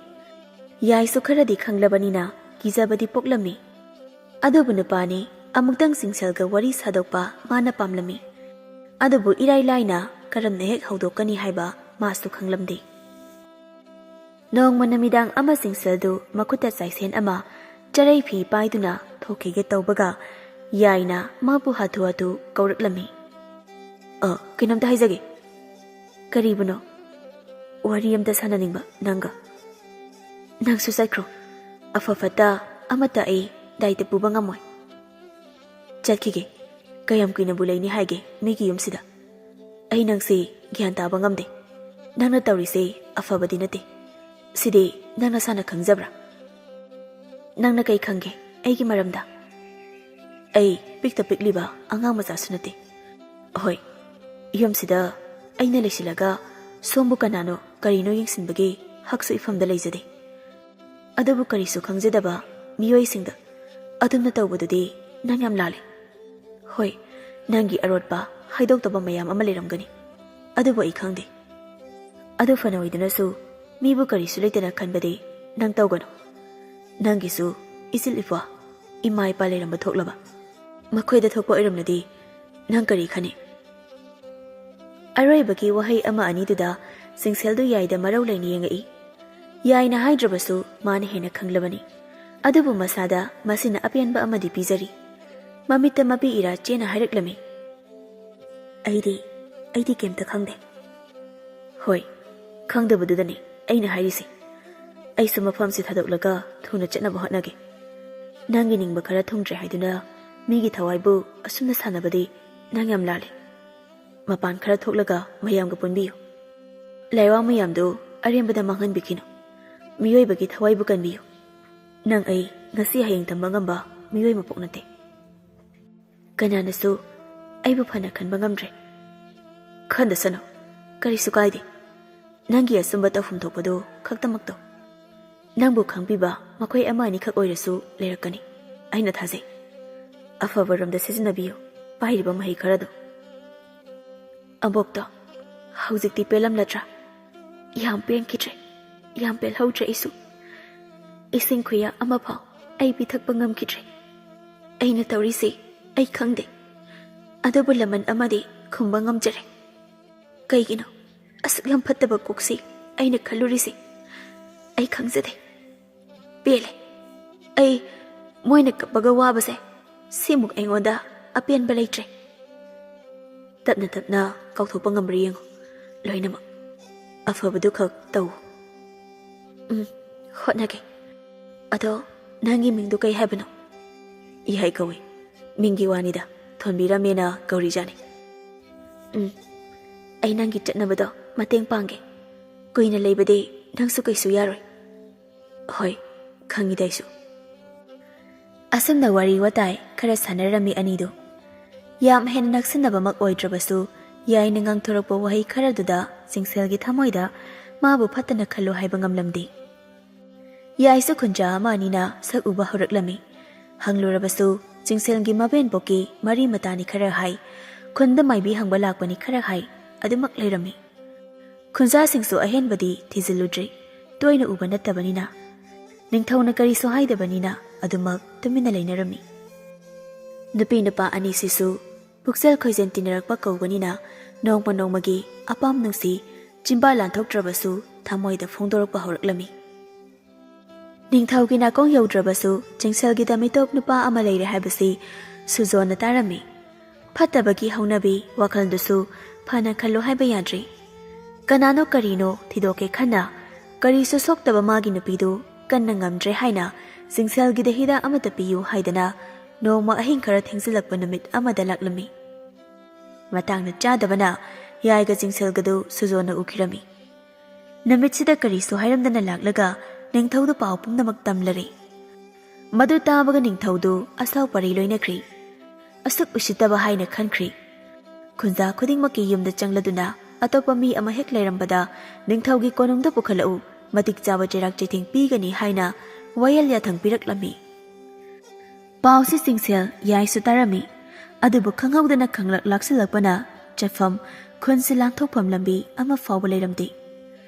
ꯌꯥꯏꯁꯨ ꯈꯔꯗꯤ ꯈꯪꯂꯕꯅꯤꯅ ꯀꯤꯖꯕꯗꯤ ꯄꯣꯛꯂꯝꯃꯤ꯫ ꯑꯗꯨꯕꯨ ꯅꯨꯄꯥꯅꯤ, ꯑꯃꯨꯛꯇꯪ ꯁꯤꯡꯁꯦꯜꯒ ꯋꯥꯔꯤ ꯁꯥꯗꯣꯛꯄ ꯃꯥꯅ ꯄꯥꯝꯂꯝꯃꯤ꯫ ꯑꯗꯨꯕꯨ ꯏꯔꯥꯏ ꯂꯥꯏꯅ ꯀꯔꯝꯅ ꯍꯦꯛ ꯍꯧꯗꯣꯛꯀꯅꯤ ꯍꯥꯏꯕ ꯃꯥꯁꯨ ꯈꯪꯂꯝꯗꯦ꯫ ꯅꯣꯡꯃ ꯅꯨꯃꯤꯗꯥꯡ ꯑꯃ ꯁꯤꯡꯁꯦꯜꯗꯨ ꯃꯈꯨꯠꯇ ꯆꯥꯏꯁꯦꯟ ꯑꯃ ꯆꯔꯩ ꯐꯤ ꯄꯥꯏꯗꯨꯅ ꯊꯣꯛꯈꯤꯒꯦ ꯇꯧꯕꯒ ꯌꯥꯏꯅ ꯃꯥꯕꯨ ꯍꯥꯊꯨ ꯍꯥꯊꯨ ꯀꯧꯔꯛꯂꯝꯃꯤ꯫ "ꯑ, ꯀꯩꯅꯣꯝꯇ ꯍꯥꯏꯖꯒꯦ꯫" "ꯀꯔꯤꯕꯨꯅꯣ?" "ꯋꯥꯔꯤ ꯑꯝꯇ ꯁꯥꯟꯅꯅꯤꯡꯕ ꯅꯪꯒ꯫" "ꯅꯪꯁꯨ ꯆꯠꯈ꯭ꯔꯣ꯫ ꯑꯐ ꯐꯠꯇ ꯑꯃꯠꯇ ꯑꯩ ꯗꯥꯏꯇ ꯄꯨꯕ ꯉꯝꯃꯣꯏ꯫ ꯆꯠꯈꯤꯒꯦ꯫ ꯀꯌꯥꯝ ꯀꯨꯏꯅꯕꯨ ꯂꯩꯅꯤ ꯍꯥꯏꯒꯦ ꯃꯤꯒꯤ ꯌꯨꯝꯁꯤꯗ? ꯑꯩ ꯅꯪꯁꯤ ꯒ꯭ꯌꯥꯟ ꯇꯥꯕ ꯉꯝꯗꯦ꯫ ꯅꯪꯅ ꯇꯧꯔꯤꯁꯦ ꯑꯐꯕꯗꯤ ꯅꯠꯇꯦ꯫ ꯁꯤꯗꯤ ꯅꯪ ꯅꯁꯥꯅ ꯈꯪꯖꯕ꯭ꯔꯥ? ꯅꯪꯅ ꯀꯩ ꯈꯪꯒꯦ ꯑꯩꯒꯤ ꯃꯔꯝꯗ? ꯑꯩ ꯄꯤꯛꯇ ꯄꯤꯛꯂꯤꯕ ꯑꯉꯥꯡ ꯃꯆꯥꯁꯨ ꯅꯠꯇꯦ꯫ ꯍꯣꯏ, ꯌꯨꯝꯁꯤꯗ ꯑꯩꯅ ꯂꯩꯁꯤꯜꯂꯒ ꯁꯣꯝꯕꯨ ꯀꯅꯥꯅꯣ ꯀꯔꯤꯅꯣ ꯌꯦꯡꯁꯤꯟꯕꯒꯤ ꯍꯛꯁꯨ ꯏꯐꯝꯗ ꯂꯩꯖꯗꯦ꯫ ꯑꯗꯨꯕꯨ ꯀꯔꯤꯁꯨ ꯈꯪꯖꯗꯕ ꯃꯤꯑꯣꯏꯁꯤꯡꯗ ꯑꯗꯨꯝꯅ ꯇꯧꯕꯗꯨꯗꯤ ꯅꯪ ꯌꯥꯝ ꯂꯥꯜꯂꯦ꯫ ꯍꯣꯏ, ꯅꯪꯒꯤ ꯑꯔꯣꯠꯄ ꯍꯥꯏꯗꯣꯛꯇꯕ ꯃꯌꯥꯝ ꯑꯃ ꯂꯩꯔꯝꯒꯅꯤ, ꯑꯗꯨꯕꯨ ꯑꯩ ꯈꯪꯗꯦ꯫ ꯑꯗꯨ ꯐꯅ ꯑꯣꯏꯗꯨꯅꯁꯨ ꯃꯤꯕꯨ ꯀꯔꯤꯁꯨ ꯂꯩꯇꯅ ꯈꯟꯕꯗꯤ ꯅꯪ ꯇꯧꯒꯅꯨ꯫ ꯅꯪꯒꯤꯁꯨ ꯏꯆꯤꯜ ꯏꯄ꯭ꯋꯥ, ꯏꯃꯥ ꯏꯄꯥ ꯂꯩꯔꯝꯕ ꯊꯣꯛꯂꯕ? ꯃꯈꯣꯏꯗ ꯊꯣꯛꯄ ꯑꯣꯏꯔꯝꯂꯗꯤ ꯅꯪ ꯀꯔꯤ ꯈꯟꯅꯤ?" ꯑꯔꯣꯏꯕꯒꯤ ꯋꯥꯍꯩ ꯑꯃ ꯑꯅꯤꯗꯨꯗ ꯁꯤꯡꯁꯦꯜꯗꯨ ꯌꯥꯏꯗ ꯃꯔꯧ ꯂꯩꯅ ꯌꯦꯡꯉꯛꯏ꯫ ꯌꯥꯏꯅ ꯍꯥꯏꯗ꯭ꯔꯕꯁꯨ ꯃꯥꯅ ꯍꯦꯟꯅ ꯈꯪꯂꯕꯅꯤ꯫ ꯑꯗꯨꯕꯨ ꯃꯁꯥꯗ ꯃꯁꯤꯅ ꯑꯄꯦꯟꯕ ꯑꯃꯗꯤ ꯄꯤꯖꯔꯤ꯫ ꯃꯃꯤꯠꯇ ꯃꯄꯤ ꯏꯔꯥ ꯆꯦꯅ ꯍꯥꯏꯔꯛꯂꯝꯃꯤ꯫ "ꯑꯩꯗꯤ ꯑꯩꯗꯤ ꯀꯩꯝꯇ ꯈꯪꯗꯦ꯫ ꯍꯣꯏ, ꯈꯪꯗꯕꯗꯨꯗꯅꯤ ꯑꯩꯅ ꯍꯥꯏꯔꯤꯁꯦ꯫ ꯑꯩꯁꯨ ꯃꯐꯝꯁꯤ ꯊꯥꯗꯣꯛꯂꯒ ꯊꯨꯅ ꯆꯠꯅꯕ ꯍꯣꯠꯅꯒꯦ꯫ ꯅꯪꯒꯤ ꯅꯤꯡꯕ ꯈꯔ ꯊꯨꯡꯗ꯭ꯔꯦ ꯍꯥꯏꯗꯨꯅ ꯃꯤꯒꯤ ꯊꯋꯥꯏꯕꯨ ꯑꯁꯨꯝꯅ ꯁꯥꯟꯅꯕꯗꯤ ꯅꯪ ꯌꯥꯝ ꯂꯥꯜꯂꯦ꯫ ꯃꯄꯥꯟ ꯈꯔ ꯊꯣꯛꯂꯒ ꯃꯌꯥꯝꯒ ꯄꯨꯟꯕꯤꯌꯨ꯫ ꯂꯥꯏꯋꯥ ꯃꯌꯥꯝꯗꯨ ꯑꯔꯦꯝꯕꯗ ꯃꯥꯡꯍꯟꯕꯤꯈꯤꯅꯨ꯫ ꯃꯤꯑꯣꯏꯕꯒꯤ ꯊꯋꯥꯏꯕꯨ ꯀꯟꯕꯤꯌꯨ꯫ ꯅꯪ ꯑꯩ ꯉꯁꯤ ꯍꯌꯦꯡ ꯇꯝꯕ ꯉꯝꯕ ꯃꯤꯑꯣꯏ ꯃꯄꯣꯛ ꯅꯠꯇꯦ꯫ ꯀꯅꯥꯅꯁꯨ ꯑꯩꯕꯨ ꯐꯅ ꯈꯟꯕ ꯉꯝꯗ꯭ꯔꯦ꯫ ꯈꯟꯗꯁꯅꯨ, ꯀꯔꯤꯁꯨ ꯀꯥꯏꯗꯦ꯫ ꯅꯪꯒꯤ ꯑꯆꯨꯝꯕ ꯇꯧꯐꯝ ꯊꯣꯛꯄꯗꯨ ꯈꯛꯇꯃꯛ ꯇꯧ꯫ ꯅꯪꯕꯨ ꯈꯪꯕꯤꯕ ꯃꯈꯣꯏ ꯑꯃ ꯑꯅꯤꯈꯛ ꯑꯣꯏꯔꯁꯨ ꯂꯩꯔꯛꯀꯅꯤ꯫ ꯑꯩꯅ ꯊꯥꯖꯩ꯫ ꯑꯐꯕꯔꯣꯝꯗ ꯁꯤꯖꯤꯟꯅꯕꯤꯌꯨ ꯄꯥꯏꯔꯤꯕ ꯃꯍꯩ ꯈꯔꯗꯨ꯫" ꯑꯕꯣꯛꯇꯣ, ꯍꯧꯖꯤꯛꯇꯤ ꯄꯦꯜꯂꯝꯂꯗ꯭ꯔꯥ? ꯌꯥꯝ ꯄꯦꯟꯈꯤꯗ꯭ꯔꯦ, ꯌꯥꯝ ꯄꯦꯜꯍꯧꯗ꯭ꯔꯦ ꯑꯩꯁꯨ꯫ ꯏꯁꯤꯡ ꯈꯨꯌꯥ ꯑꯃꯐꯥꯎ ꯑꯩ ꯄꯤꯊꯛꯄ ꯉꯝꯈꯤꯗ꯭ꯔꯦ꯫ ꯑꯩꯅ ꯇꯧꯔꯤꯁꯤ ꯑꯩ ꯈꯪꯗꯦ, ꯑꯗꯨꯕꯨ ꯂꯃꯟ ꯑꯃꯗꯤ ꯈꯨꯝꯕ ꯉꯝꯖꯔꯦ꯫ ꯀꯩꯒꯤꯅꯣ ꯑꯁꯨꯛ ꯌꯥꯝ ꯐꯠꯇꯕ ꯀꯣꯛꯁꯤ ꯑꯩꯅ ꯈꯜꯂꯨꯔꯤꯁꯤ? ꯑꯩ ꯈꯪꯖꯗꯦ꯫ ꯄꯦꯜꯂꯦ꯫ ꯑꯩ ꯃꯣꯏꯅ ꯀꯞꯄꯒ ꯋꯥꯕꯁꯦ ꯁꯤꯃꯨꯛ ꯑꯩꯉꯣꯟꯗ ꯑꯄꯦꯟꯕ ꯂꯩꯇ꯭ꯔꯦ꯫ ꯇꯞꯅ ꯇꯞꯅ ꯀꯥꯎꯊꯣꯛꯄ ꯉꯝꯕ꯭ꯔꯥ ꯌꯦꯡꯉꯨ꯫ ꯂꯣꯏꯅꯃꯛ ꯑꯐꯕꯗꯨ ꯈꯛ ꯇꯧ꯫ ꯎꯝ, ꯍꯣꯠꯅꯒꯦ꯫ ꯑꯗꯣ ꯅꯪꯒꯤ ꯃꯤꯡꯗꯨ ꯀꯩ ꯍꯥꯏꯕꯅꯣ? ꯏꯍꯩ ꯀꯧꯏ꯫ ꯃꯤꯡꯒꯤ ꯋꯥꯅꯤꯗ, ꯊꯣꯟꯕꯤꯔꯝꯃꯦꯅ ꯀꯧꯔꯤꯖꯥꯠꯅꯤ꯫ ꯎꯝ, ꯑꯩ ꯅꯪꯒꯤ ꯆꯠꯅꯕꯗꯣ ꯃꯇꯦꯡ ꯄꯥꯡꯒꯦ꯫ ꯀꯨꯏꯅ ꯂꯩꯕꯗꯤ ꯅꯪꯁꯨ ꯀꯩꯁꯨ ꯌꯥꯔꯣꯏ꯫ ꯍꯣꯏ, ꯈꯪꯉꯤꯗ ꯑꯩꯁꯨ꯫ ꯑꯁꯨꯝꯅ ꯋꯥꯔꯤ ꯋꯥꯇꯥꯏ ꯈꯔ ꯁꯥꯟꯅꯔꯝꯃꯤ ꯑꯅꯤꯗꯨ꯫ ꯌꯥꯝ ꯍꯦꯟꯅ ꯅꯛꯁꯤꯟꯅꯕꯃꯛ ꯑꯣꯏꯗ꯭ꯔꯕꯁꯨ, ꯌꯥꯏꯅ ꯉꯥꯡꯊꯣꯔꯛꯄ ꯋꯥꯍꯩ ꯈꯔꯗꯨꯗ ꯆꯤꯡꯁꯦꯜꯒꯤ ꯊꯃꯣꯏꯗ ꯃꯥꯕꯨ ꯐꯠꯇꯅ ꯈꯜꯂꯨ ꯍꯥꯏꯕ ꯉꯝꯂꯝꯗꯦ꯫ ꯌꯥꯏꯁꯨ ꯈꯨꯟꯖꯥ ꯑꯃ ꯑꯅꯤꯅ ꯁꯛ ꯎꯕ ꯍꯧꯔꯛꯂꯝꯃꯤ꯫ ꯍꯪꯂꯨꯔꯕꯁꯨ ꯆꯤꯡꯁꯦꯜꯒꯤ ꯃꯕꯦꯟꯕꯣꯛꯀꯤ ꯃꯔꯤ ꯃꯇꯥꯅꯤ ꯈꯔ ꯍꯥꯏ, ꯈꯨꯟꯗ ꯃꯥꯏꯕꯤ ꯍꯪꯕ ꯂꯥꯛꯄꯅꯤ ꯈꯔ ꯍꯥꯏ, ꯑꯗꯨꯃꯛ ꯂꯩꯔꯝꯃꯤ꯫ ꯈꯨꯟꯖꯥꯁꯤꯡꯁꯨ ꯑꯍꯦꯟꯕꯗꯤ ꯊꯤꯖꯤꯜꯂꯨꯗ꯭ꯔꯤ, ꯇꯣꯏꯅ ꯎꯕ ꯅꯠꯇꯕꯅꯤꯅ꯫ ꯅꯤꯡꯊꯧꯅ ꯀꯔꯤꯁꯨ ꯍꯥꯏꯗꯕꯅꯤꯅ ꯑꯗꯨꯃꯛ ꯇꯨꯃꯤꯟꯅ ꯂꯩꯅꯔꯝꯃꯤ꯫ ꯅꯨꯄꯤ ꯅꯨꯄꯥ ꯑꯅꯤꯁꯤꯁꯨ ꯄꯨꯛꯆꯦꯜ ꯈꯣꯏꯖꯦꯜ ꯇꯤꯟꯅꯔꯛꯄ ꯀꯧꯕꯅꯤꯅ ꯅꯣꯡꯃ ꯅꯣꯡꯃꯒꯤ ꯑꯄꯥꯝ ꯅꯨꯡꯁꯤ ꯆꯤꯟꯕꯥ ꯂꯥꯟꯊꯣꯛꯇ꯭ꯔꯕꯁꯨ ꯊꯃꯣꯏꯗ ꯐꯣꯡꯗꯣꯔꯛꯄ ꯍꯧꯔꯛꯂꯝꯃꯤ꯫ ꯅꯤꯡꯊꯧꯒꯤ ꯅꯥꯀꯣꯡ ꯌꯧꯗ꯭ꯔꯕꯁꯨ ꯆꯤꯡꯁꯦꯜꯒꯤꯗ ꯃꯤꯇꯣꯞ ꯅꯨꯄꯥ ꯑꯃ ꯂꯩꯔꯦ ꯍꯥꯏꯕꯁꯤ ꯁꯨꯖꯣꯟꯅ ꯇꯥꯔꯝꯃꯤ꯫ ꯐꯠꯇꯕꯒꯤ ꯍꯧꯅꯕꯤ ꯋꯥꯈꯜꯗꯨꯁꯨ ꯐꯅ ꯈꯜꯂꯨ ꯍꯥꯏꯕ ꯌꯥꯗ꯭ꯔꯤ꯫ ꯀꯅꯥꯅꯣ ꯀꯔꯤꯅꯣ ꯊꯤꯗꯣꯛꯀꯦ ꯈꯟꯅ, ꯀꯔꯤꯁꯨ ꯁꯣꯛꯇꯕ ꯃꯥꯒꯤ ꯅꯨꯄꯤꯗꯨ ꯀꯟꯅ ꯉꯝꯗ꯭ꯔꯦ ꯍꯥꯏꯅ ꯆꯤꯡꯁꯦꯜꯒꯤꯗ ꯍꯤꯗꯥꯛ ꯑꯃꯠꯇ ꯄꯤꯌꯨ ꯍꯥꯏꯗꯅ ꯅꯣꯡꯃ ꯑꯍꯤꯡ ꯈꯔ ꯊꯦꯡꯖꯤꯜꯂꯛꯄ ꯅꯨꯃꯤꯠ ꯑꯃꯗ ꯂꯥꯛꯂꯝꯃꯤ꯫ ꯃꯇꯥꯡꯅ ꯆꯥꯗꯕꯅ ꯌꯥꯏꯒ ꯆꯤꯡꯁꯦꯜꯒꯗꯨ ꯁꯨꯖꯣꯟꯅ ꯎꯈꯤꯔꯝꯃꯤ꯫ ꯅꯨꯃꯤꯠꯁꯤꯗ ꯀꯔꯤꯁꯨ ꯍꯥꯏꯔꯝꯗꯅ ꯂꯥꯛꯂꯒ ꯅꯤꯡꯊꯧꯗ ꯄꯥꯎ ꯄꯨꯝꯅꯃꯛ ꯇꯝꯂꯔꯦ꯫ ꯃꯗꯨ ꯇꯥꯕꯒ ꯅꯤꯡꯊꯧꯗꯨ ꯑꯁꯥꯎ ꯄꯔꯤ ꯂꯣꯏꯅꯈ꯭ꯔꯤ꯫ ꯑꯁꯨꯛ ꯎꯁꯤꯠꯇꯕ ꯍꯥꯏꯅ ꯈꯟꯈ꯭ꯔꯤ꯫ ꯈꯨꯟꯖꯥ ꯈꯨꯗꯤꯡꯃꯛꯀꯤ ꯌꯨꯝꯗ ꯆꯪꯂꯗꯨꯅ ꯑꯇꯣꯞꯄ ꯃꯤ ꯑꯃ ꯍꯦꯛ ꯂꯩꯔꯝꯕꯗ ꯅꯤꯡꯊꯧꯒꯤ ꯀꯣꯅꯨꯡꯗ ꯄꯨꯈꯠꯂꯛꯎ, ꯃꯇꯤꯛ ꯆꯥꯕ ꯆꯩꯔꯥꯛ ꯆꯩꯊꯦꯡ ꯄꯤꯒꯅꯤ ꯍꯥꯏꯅ ꯋꯥꯌꯦꯜ ꯌꯥꯊꯪ ꯄꯤꯔꯛꯂꯝꯃꯤ꯫ ꯄꯥꯎꯁꯤ ꯆꯤꯡꯁꯦꯜ ꯌꯥꯏꯁꯨ ꯇꯥꯔꯝꯃꯤ꯫ ꯑꯗꯨꯕꯨ ꯈꯪꯍꯧꯗꯅ ꯈꯪꯂꯛ ꯂꯥꯛꯁꯤꯜꯂꯛꯄꯅ ꯆꯠꯐꯝ ꯈꯨꯟꯁꯤ ꯂꯥꯟꯊꯣꯛꯐꯝ ꯂꯝꯕꯤ ꯑꯃ ꯐꯥꯎꯕ ꯂꯩꯔꯝꯗꯦ꯫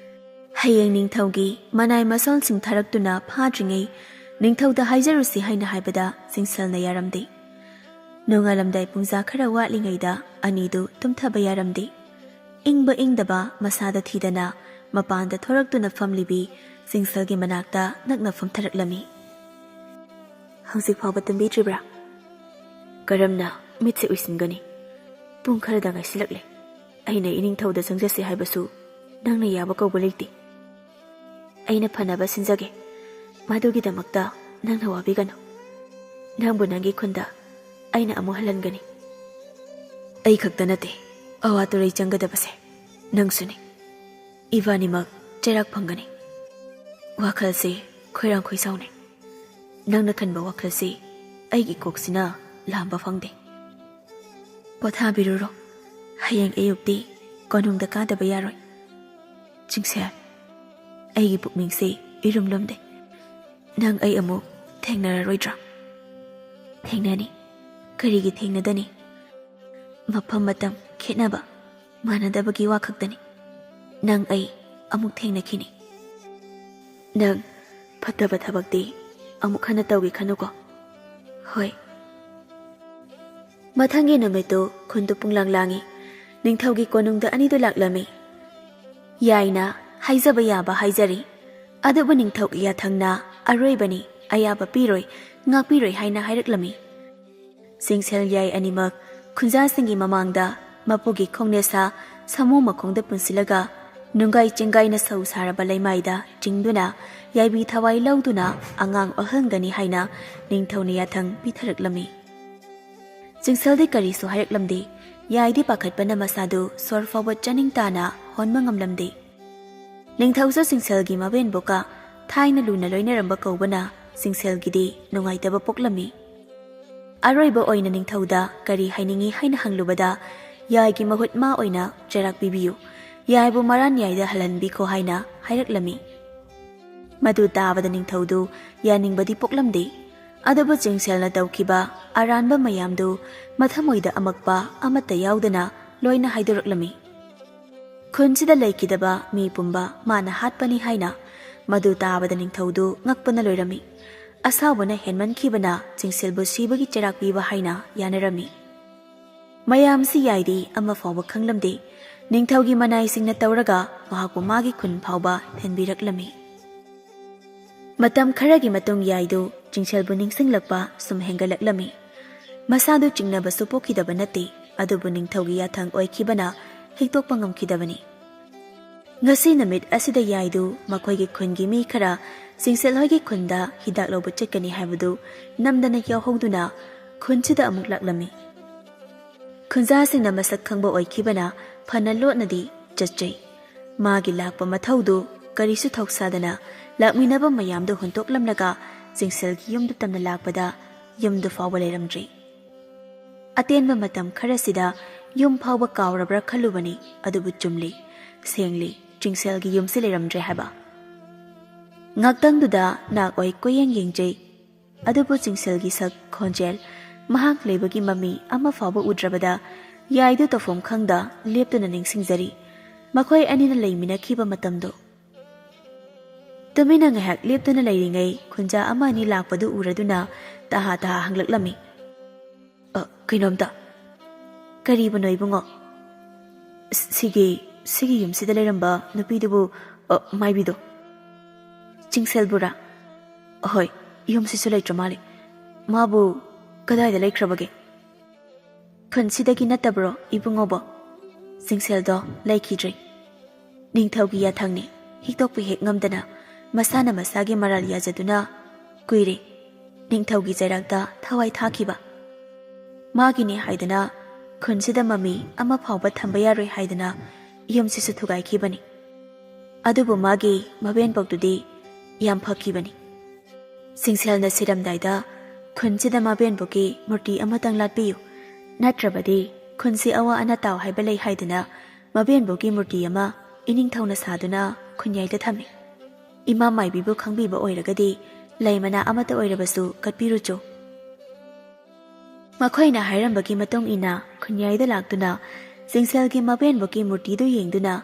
ꯍꯌꯦꯡ ꯅꯤꯡꯊꯧꯒꯤ ꯃꯅꯥꯏ ꯃꯁꯣꯜꯁꯤꯡ ꯊꯥꯔꯛꯇꯨꯅ ꯐꯥꯗ꯭ꯔꯤꯉꯩ ꯅꯤꯡꯊꯧꯗ ꯍꯥꯏꯖꯔꯨꯁꯤ ꯍꯥꯏꯅ ꯍꯥꯏꯕꯗ ꯆꯤꯡꯁꯦꯜꯅ ꯌꯥꯔꯝꯗꯦ꯫ ꯅꯣꯡꯉꯥꯜꯂꯝꯗꯥꯏ ꯄꯨꯡꯖꯥ ꯈꯔ ꯋꯥꯠꯂꯤꯉꯩꯗ ꯑꯅꯤꯗꯨ ꯇꯨꯝꯊꯕ ꯌꯥꯔꯝꯗꯦ꯫ ꯏꯪꯕ ꯏꯪꯗꯕ ꯃꯁꯥꯗ ꯊꯤꯗꯅ ꯃꯄꯥꯟꯗ ꯊꯣꯔꯛꯇꯨꯅ ꯐꯝꯂꯤꯕꯤ ꯆꯤꯡꯁꯦꯜꯒꯤ ꯃꯅꯥꯛꯇ ꯅꯛꯅ ꯐꯝꯊꯔꯛꯂꯝꯃꯤ꯫ "ꯍꯧꯖꯤꯛ ꯐꯥꯎꯕ ꯇꯨꯝꯕꯤꯗ꯭ꯔꯤꯕ꯭ꯔꯥ?" "ꯀꯔꯝꯅ ꯃꯤꯠꯁꯦ ꯎꯏꯁꯤꯟꯒꯅꯤ? ꯄꯨꯡ ꯈꯔꯗ ꯉꯥꯏꯁꯤꯜꯂꯛꯂꯦ꯫ ꯑꯩꯅ ꯏꯅꯤꯡꯊꯧꯗ ꯆꯪꯖꯁꯤ ꯍꯥꯏꯕꯁꯨ ꯅꯪꯅ ꯌꯥꯕ ꯀꯧꯕ ꯂꯩꯇꯦ꯫ ꯑꯩꯅ ꯐꯅꯕ ꯁꯤꯟꯖꯒꯦ꯫ ꯃꯗꯨꯒꯤꯗꯃꯛꯇ ꯅꯪꯅ ꯋꯥꯕꯤꯒꯅꯨ꯫ ꯅꯪꯕꯨ ꯅꯪꯒꯤ ꯈꯨꯟꯗ ꯑꯩꯅ ꯑꯃꯨꯛ ꯍꯜꯍꯟꯒꯅꯤ꯫ ꯑꯩ ꯈꯛꯇ ꯅꯠꯇꯦ ꯑꯋꯥ ꯇꯨꯔꯩ ꯆꯪꯒꯗꯕꯁꯦ, ꯅꯪꯁꯨꯅꯤ꯫ ꯏꯕꯥꯅꯤꯃꯛ ꯆꯩꯔꯥꯛ ꯐꯪꯒꯅꯤ꯫ ꯋꯥꯈꯜꯁꯤ ꯈꯣꯏꯔꯥꯡ ꯈꯣꯏꯁꯥꯎꯅꯩ꯫ ꯅꯪꯅ ꯈꯟꯕ ꯋꯥꯈꯜꯁꯤ ꯑꯩꯒꯤ ꯀꯣꯛꯁꯤꯅ ꯂꯥꯝꯕ ꯐꯪꯗꯦ꯫ ꯄꯣꯊꯥꯕꯤꯔꯨꯔꯣ꯫ ꯍꯌꯦꯡ ꯑꯌꯨꯛꯇꯤ ꯀꯣꯅꯨꯡꯗ ꯀꯥꯗꯕ ꯌꯥꯔꯣꯏ꯫ ꯆꯤꯡꯁꯦꯜ, ꯑꯩꯒꯤ ꯄꯨꯛꯅꯤꯡꯁꯤ ꯏꯔꯨꯝ ꯂꯨꯝꯗꯦ꯫ ꯅꯪ ꯑꯩ ꯑꯃꯨꯛ ꯊꯦꯡꯅꯔꯔꯣꯏꯗ꯭ꯔꯥ?" "ꯊꯦꯡꯅꯅꯤ꯫ ꯀꯔꯤꯒꯤ ꯊꯦꯡꯅꯗꯅꯤ? ꯃꯐꯝ ꯃꯇꯝ ꯈꯦꯠꯅꯕ, ꯃꯥꯟꯅꯗꯕꯒꯤ ꯋꯥ ꯈꯛꯇꯅꯤ꯫ ꯅꯪ ꯑꯩ ꯑꯃꯨꯛ ꯊꯦꯡꯅꯈꯤꯅꯤ꯫ ꯅꯪ ꯐꯠꯇꯕ ꯊꯕꯛꯇꯤ ꯑꯃꯨꯛ ꯍꯟꯅ ꯇꯧꯒꯦ ꯈꯟꯅꯨꯀꯣ꯫" "ꯍꯣꯏ꯫" ꯃꯊꯪꯒꯤ ꯅꯨꯃꯤꯠꯇꯨ ꯈꯨꯟꯗꯨ ꯄꯨꯡꯂꯥꯡ ꯂꯥꯡꯏ꯫ ꯅꯤꯡꯊꯧꯒꯤ ꯀꯣꯅꯨꯡꯗ ꯑꯅꯤꯗꯨ ꯂꯥꯛꯂꯝꯃꯤ꯫ ꯌꯥꯏꯅ ꯍꯥꯏꯖꯕ ꯌꯥꯕ ꯍꯥꯏꯖꯔꯤ, ꯑꯗꯨꯕꯨ ꯅꯤꯡꯊꯧꯒꯤ ꯌꯥꯊꯪꯅ ꯑꯔꯣꯏꯕꯅꯤ, ꯑꯌꯥꯕ ꯄꯤꯔꯣꯏ, ꯉꯥꯛꯄꯤꯔꯣꯏ ꯍꯥꯏꯅ ꯍꯥꯏꯔꯛꯂꯝꯃꯤ꯫ ꯆꯤꯡꯁꯦꯜ ꯌꯥꯏ ꯑꯅꯤꯃꯛ ꯈꯨꯟꯖꯥꯁꯤꯡꯒꯤ ꯃꯃꯥꯡꯗ ꯃꯄꯨꯒꯤ ꯈꯣꯡꯅꯦꯁꯥ ꯁꯥꯃꯨ ꯃꯈꯣꯡꯗ ꯄꯨꯟꯁꯤꯜꯂꯒ ꯅꯨꯡꯒꯥꯏ ꯆꯤꯡꯒꯥꯏꯅ ꯁꯧ ꯁꯥꯔꯕ ꯂꯩꯃꯥꯏꯗ ꯆꯤꯡꯗꯨꯅ ꯌꯥꯏꯕꯤ ꯊꯋꯥꯏ ꯂꯧꯗꯨꯅ ꯑꯉꯥꯡ ꯑꯣꯜꯍꯟꯒꯅꯤ ꯍꯥꯏꯅ ꯅꯤꯡꯊꯧꯅ ꯌꯥꯊꯪ ꯄꯤꯊꯔꯛꯂꯝꯃꯤ꯫ ꯆꯤꯡꯁꯦꯜꯗꯤ ꯀꯔꯤꯁꯨ ꯍꯥꯏꯔꯛꯂꯝꯗꯦ꯫ ꯌꯥꯏꯗꯤ ꯄꯥꯈꯠꯄꯅ ꯃꯁꯥꯗꯨ ꯁꯣꯔ ꯐꯥꯎꯕ ꯆꯥꯅꯤꯡ ꯇꯥꯅ ꯍꯣꯟꯕ ꯉꯝꯂꯝꯗꯦ꯫ ꯅꯤꯡꯊꯧꯁꯨ ꯆꯤꯡꯁꯦꯜꯒꯤ ꯃꯕꯦꯟꯕꯣꯛꯀ ꯊꯥꯏꯅ ꯂꯨꯅ ꯂꯣꯏꯅꯔꯝꯕ ꯀꯧꯕꯅ ꯆꯤꯡꯁꯦꯜꯒꯤꯗꯤ ꯅꯨꯡꯉꯥꯏꯇꯕ ꯄꯣꯛꯂꯝꯃꯤ꯫ ꯑꯔꯣꯏꯕ ꯑꯣꯏꯅ ꯅꯤꯡꯊꯧꯗ ꯀꯔꯤ ꯍꯥꯏꯅꯤꯡꯏ ꯍꯥꯏꯅ ꯍꯪꯂꯨꯕꯗ, ꯌꯥꯏꯒꯤ ꯃꯍꯨꯠ ꯃꯥ ꯑꯣꯏꯅ ꯆꯩꯔꯥꯛ ꯄꯤꯕꯤꯌꯨ, ꯌꯥꯏꯕꯨ ꯃꯔꯥꯟ ꯌꯥꯏꯗ ꯍꯜꯍꯟꯕꯤꯈꯣ ꯍꯥꯏꯅ ꯍꯥꯏꯔꯛꯂꯝꯃꯤ꯫ ꯃꯗꯨ ꯇꯥꯕꯗ ꯅꯤꯡꯊꯧꯗꯨ ꯌꯥꯅꯤꯡꯕꯗꯤ ꯄꯣꯛꯂꯝꯗꯦ꯫ ꯑꯗꯨꯕꯨ ꯆꯤꯡꯁꯦꯜꯅ ꯇꯧꯈꯤꯕ ꯑꯔꯥꯟꯕ ꯃꯌꯥꯝꯗꯨ ꯃꯊꯃꯣꯏꯗ ꯑꯃꯛꯄ ꯑꯃꯠꯇ ꯌꯥꯎꯗꯅ ꯂꯣꯏꯅ ꯍꯥꯏꯗꯣꯔꯛꯂꯝꯃꯤ꯫ ꯈꯨꯟꯁꯤꯗ ꯂꯩꯈꯤꯗꯕ ꯃꯤ ꯄꯨꯝꯕ ꯃꯥꯅ ꯍꯥꯠꯄꯅꯤ ꯍꯥꯏꯅ꯫ ꯃꯗꯨ ꯇꯥꯕꯗ ꯅꯤꯡꯊꯧꯗꯨ ꯉꯛꯄꯅ ꯂꯣꯏꯔꯝꯃꯤ꯫ ꯑꯁꯥꯎꯕꯅ ꯍꯦꯟꯃꯟꯈꯤꯕꯅ ꯆꯤꯡꯁꯦꯜꯕꯨ ꯁꯤꯕꯒꯤ ꯆꯩꯔꯥꯛ ꯄꯤꯕ ꯍꯥꯏꯅ ꯌꯥꯅꯔꯝꯃꯤ꯫ ꯃꯌꯥꯝꯁꯤ ꯌꯥꯏꯗꯤ ꯑꯃ ꯐꯥꯎꯕ ꯈꯪꯂꯝꯗꯦ꯫ ꯅꯤꯡꯊꯧꯒꯤ ꯃꯅꯥꯏꯁꯤꯡꯅ ꯇꯧꯔꯒ ꯃꯍꯥꯛꯄꯨ ꯃꯥꯒꯤ ꯈꯨꯟ ꯐꯥꯎꯕ ꯊꯤꯟꯕꯤꯔꯛꯂꯝꯃꯤ꯫ ꯃꯇꯝ ꯈꯔꯒꯤ ꯃꯇꯨꯡ ꯌꯥꯏꯗꯨ ꯆꯤꯡꯁꯦꯜꯕꯨ ꯅꯤꯡꯁꯤꯡꯂꯛꯄ ꯁꯨꯝ ꯍꯦꯟꯒꯠꯂꯛꯂꯝꯃꯤ꯫ ꯃꯁꯥꯗꯨ ꯆꯤꯡꯅꯕꯁꯨ ꯄꯣꯛꯈꯤꯗꯕ ꯅꯠꯇꯦ, ꯑꯗꯨꯕꯨ ꯅꯤꯡꯊꯧꯒꯤ ꯌꯥꯊꯪ ꯑꯣꯏꯈꯤꯕꯅ ꯍꯤꯛꯇꯣꯛꯄ ꯉꯝꯈꯤꯗꯕꯅꯤ꯫ ꯉꯁꯤ ꯅꯨꯃꯤꯠ ꯑꯁꯤꯗ ꯌꯥꯏꯗꯨ ꯃꯈꯣꯏꯒꯤ ꯈꯨꯟꯒꯤ ꯃꯤ ꯈꯔ ꯆꯤꯡꯁꯦꯜ ꯍꯣꯏꯒꯤ ꯈꯨꯟꯗ ꯍꯤꯗꯥꯛ ꯂꯧꯕ ꯆꯠꯀꯅꯤ ꯍꯥꯏꯕꯗꯨ ꯅꯝꯗꯅ ꯌꯥꯎꯍꯧꯗꯨꯅ ꯈꯨꯟꯁꯤꯗ ꯑꯃꯨꯛ ꯂꯥꯛꯂꯝꯃꯤ꯫ ꯈꯨꯟꯖꯥꯁꯤꯡꯅ ꯃꯁꯛ ꯈꯪꯕ ꯑꯣꯏꯈꯤꯕꯅ ꯐꯅ ꯂꯣꯠꯅꯗꯤ ꯆꯠꯆꯩ꯫ ꯃꯥꯒꯤ ꯂꯥꯛꯄ ꯃꯊꯧꯗꯨ ꯀꯔꯤꯁꯨ ꯊꯧꯁꯥꯗꯅ ꯂꯥꯛꯃꯤꯟꯅꯕ ꯃꯌꯥꯝꯗꯨ ꯍꯨꯟꯇꯣꯛꯂꯝꯂꯒ ꯆꯤꯡꯁꯦꯜꯒꯤ ꯌꯨꯝꯗ ꯇꯝꯅ ꯂꯥꯛꯄꯗ ꯌꯨꯝꯗꯨ ꯐꯥꯎꯕ ꯂꯩꯔꯝꯗ꯭ꯔꯦ꯫ ꯑꯇꯦꯟꯕ ꯃꯇꯝ ꯈꯔꯁꯤꯗ ꯌꯨꯝ ꯐꯥꯎꯕ ꯀꯥꯎꯔꯕ꯭ꯔꯥ ꯈꯜꯂꯨꯕꯅꯤ, ꯑꯗꯨꯕꯨ ꯆꯨꯝꯂꯤ, ꯁꯦꯡꯂꯤ, ꯆꯤꯡꯁꯦꯜꯒꯤ ꯌꯨꯝꯁꯤ ꯂꯩꯔꯝꯗ꯭ꯔꯦ ꯍꯥꯏꯕ꯫ ꯉꯥꯛꯇꯪꯗꯨꯗ ꯅꯥꯛ ꯑꯣꯏ ꯀꯣꯏꯌꯦꯡ ꯌꯦꯡꯖꯩ, ꯑꯗꯨꯕꯨ ꯆꯤꯡꯁꯦꯜꯒꯤ ꯁꯛ ꯈꯣꯟꯖꯦꯜ, ꯃꯍꯥꯛ ꯂꯩꯕꯒꯤ ꯃꯃꯤ ꯑꯃ ꯐꯥꯎꯕ ꯎꯗ꯭ꯔꯕꯗ ꯌꯥꯏꯗꯨ ꯇꯧꯐꯝ ꯈꯪꯗ ꯂꯦꯞꯇꯨꯅ ꯅꯤꯡꯁꯤꯡꯖꯔꯤ꯫ ꯃꯈꯣꯏ ꯑꯅꯤꯅ ꯂꯩꯃꯤꯟꯅꯈꯤꯕ ꯃꯇꯝꯗꯣ꯫ ꯇꯨꯃꯤꯟꯅ ꯉꯥꯏꯍꯥꯛ ꯂꯦꯞꯇꯨꯅ ꯂꯩꯔꯤꯉꯩ ꯈꯨꯟꯖꯥ ꯑꯃ ꯑꯅꯤ ꯂꯥꯛꯄꯗꯨ ꯎꯔꯗꯨꯅ ꯇꯍꯥ ꯇꯍꯥ ꯍꯪꯂꯛꯂꯝꯃꯤ꯫ "ꯑ, ꯀꯩꯅꯣꯝꯇ꯫ ꯀꯔꯤꯕꯨꯅꯣ ꯏꯕꯨꯡꯉꯣ?" "ꯁ-, ꯁꯤꯒꯤ, ꯁꯤꯒꯤ ꯌꯨꯝꯁꯤꯗ ꯂꯩꯔꯝꯕ ꯅꯨꯄꯤꯗꯨꯕꯨ, ꯑ, ꯃꯥꯏꯕꯤꯗꯣ?" "ꯆꯤꯡꯁꯦꯜꯕꯨꯔꯥ?" "ꯑꯍꯣꯏ, ꯌꯨꯝꯁꯤꯁꯨ ꯂꯩꯇ꯭ꯔ ꯃꯥꯜꯂꯦ꯫ ꯃꯥꯕꯨ ꯀꯗꯥꯏꯗ ꯂꯩꯈ꯭ꯔꯕꯒꯦ? ꯈꯨꯟꯁꯤꯗꯒꯤ ꯅꯠꯇꯕ꯭ꯔꯣ, ꯏꯕꯨꯡꯉꯣꯕꯣ? ꯁꯤꯡꯁꯦꯜꯗꯣ ꯂꯩꯈꯤꯗ꯭ꯔꯦ꯫ ꯅꯤꯡꯊꯧꯒꯤ ꯌꯥꯊꯪꯅꯤ, ꯍꯤꯛꯇꯣꯛꯄ ꯍꯦꯛ ꯉꯝꯗꯅ ꯃꯁꯥꯅ ꯃꯁꯥꯒꯤ ꯃꯔꯥꯜ ꯌꯥꯖꯗꯨꯅ ꯀꯨꯏꯔꯦ ꯅꯤꯡꯊꯧꯒꯤ ꯆꯩꯔꯥꯛꯇ ꯊꯋꯥꯏ ꯊꯥꯈꯤꯕ꯫ ꯃꯥꯒꯤꯅꯤ ꯍꯥꯏꯗꯅ ꯈꯨꯟꯁꯤꯗ ꯃꯃꯤ ꯑꯃ ꯐꯥꯎꯕ ꯊꯝꯕ ꯌꯥꯔꯣꯏ ꯍꯥꯏꯗꯅ ꯌꯨꯝꯁꯤꯁꯨ ꯊꯨꯒꯥꯏꯈꯤꯕꯅꯤ꯫ ꯑꯗꯨꯕꯨ ꯃꯥꯒꯤ ꯃꯕꯦꯟꯄꯣꯛꯇꯨꯗꯤ ꯌꯥꯝ ꯐꯈꯤꯕꯅꯤ꯫ ꯁꯤꯡꯁꯦꯜꯅ ꯁꯤꯔꯝꯗꯥꯏꯗ ꯈꯨꯟꯁꯤꯗ ꯃꯕꯦꯟꯕꯨꯒꯤ ꯃꯨꯔꯇꯤ ꯑꯃꯇꯪ ꯂꯥꯠꯄꯤꯌꯨ, ꯅꯠꯇ꯭ꯔꯕꯗꯤ ꯈꯨꯟꯁꯤ ꯑꯋꯥ ꯑꯅꯥ ꯇꯥꯎ ꯍꯥꯏꯕ ꯂꯩ ꯍꯥꯏꯗꯅ ꯃꯕꯦꯟꯕꯨꯒꯤ ꯃꯨꯔꯇꯤ ꯑꯃ ꯏꯅꯤꯡꯊꯧꯅ ꯁꯥꯗꯨꯅ ꯈꯨꯟꯌꯥꯏꯗ ꯊꯝꯃꯤ꯫ ꯏꯃꯥ ꯃꯥꯏꯕꯤꯕꯨ ꯈꯪꯕꯤꯕ ꯑꯣꯏꯔꯒꯗꯤ ꯂꯩ ꯃꯅꯥ ꯑꯃꯠꯇ ꯑꯣꯏꯔꯕꯁꯨ ꯀꯠꯄꯤꯔꯨꯆꯣ꯫ ꯃꯈꯣꯏꯅ ꯍꯥꯏꯔꯝꯕꯒꯤ ꯃꯇꯨꯡ ꯏꯟꯅ ꯈꯨꯟꯌꯥꯏꯗ ꯂꯥꯛꯇꯨꯅ ꯁꯤꯡꯁꯦꯜꯒꯤ ꯃꯕꯦꯟꯕꯨꯒꯤ ꯃꯨꯔꯇꯤꯗꯨ ꯌꯦꯡꯗꯨꯅ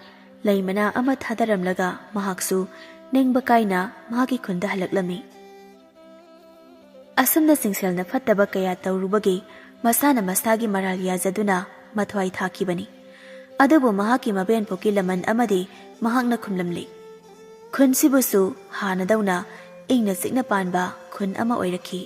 ꯂꯩ ꯃꯅꯥ ꯑꯃ ꯊꯥꯗꯔꯝꯂꯒ ꯃꯍꯥꯛꯁꯨ ꯅꯤꯡꯕ ꯀꯥꯏꯅ ꯃꯍꯥꯛꯀꯤ ꯈꯨꯟꯗ ꯍꯜꯂꯛꯂꯝꯃꯤ꯫ ꯑꯁꯨꯝꯅ ꯁꯤꯡꯁꯦꯜꯅ ꯐꯠꯇꯕ ꯀꯌꯥ ꯇꯧꯔꯨꯕꯒꯤ ꯃꯁꯥꯅ ꯃꯁꯥꯒꯤ ꯃꯔꯥꯜ ꯌꯥꯖꯗꯨꯅ ꯃꯊ꯭ꯋꯥꯏ ꯊꯥꯈꯤꯕꯅꯤ꯫ ꯑꯗꯨꯕꯨ ꯃꯍꯥꯛꯀꯤ ꯃꯕꯦꯟꯄꯣꯛꯀꯤ ꯂꯃꯟ ꯑꯃꯗꯤ ꯃꯍꯥꯛꯅ ꯈꯨꯝꯂꯝꯂꯤ꯫ ꯈꯨꯟꯁꯤꯕꯨꯁꯨ ꯍꯥꯟꯅꯗꯧꯅ ꯏꯪꯅ ꯆꯤꯛꯅ ꯄꯥꯟꯕ ꯈꯨꯟ ꯑꯃ ꯑꯣꯏꯔꯛꯈꯤ꯫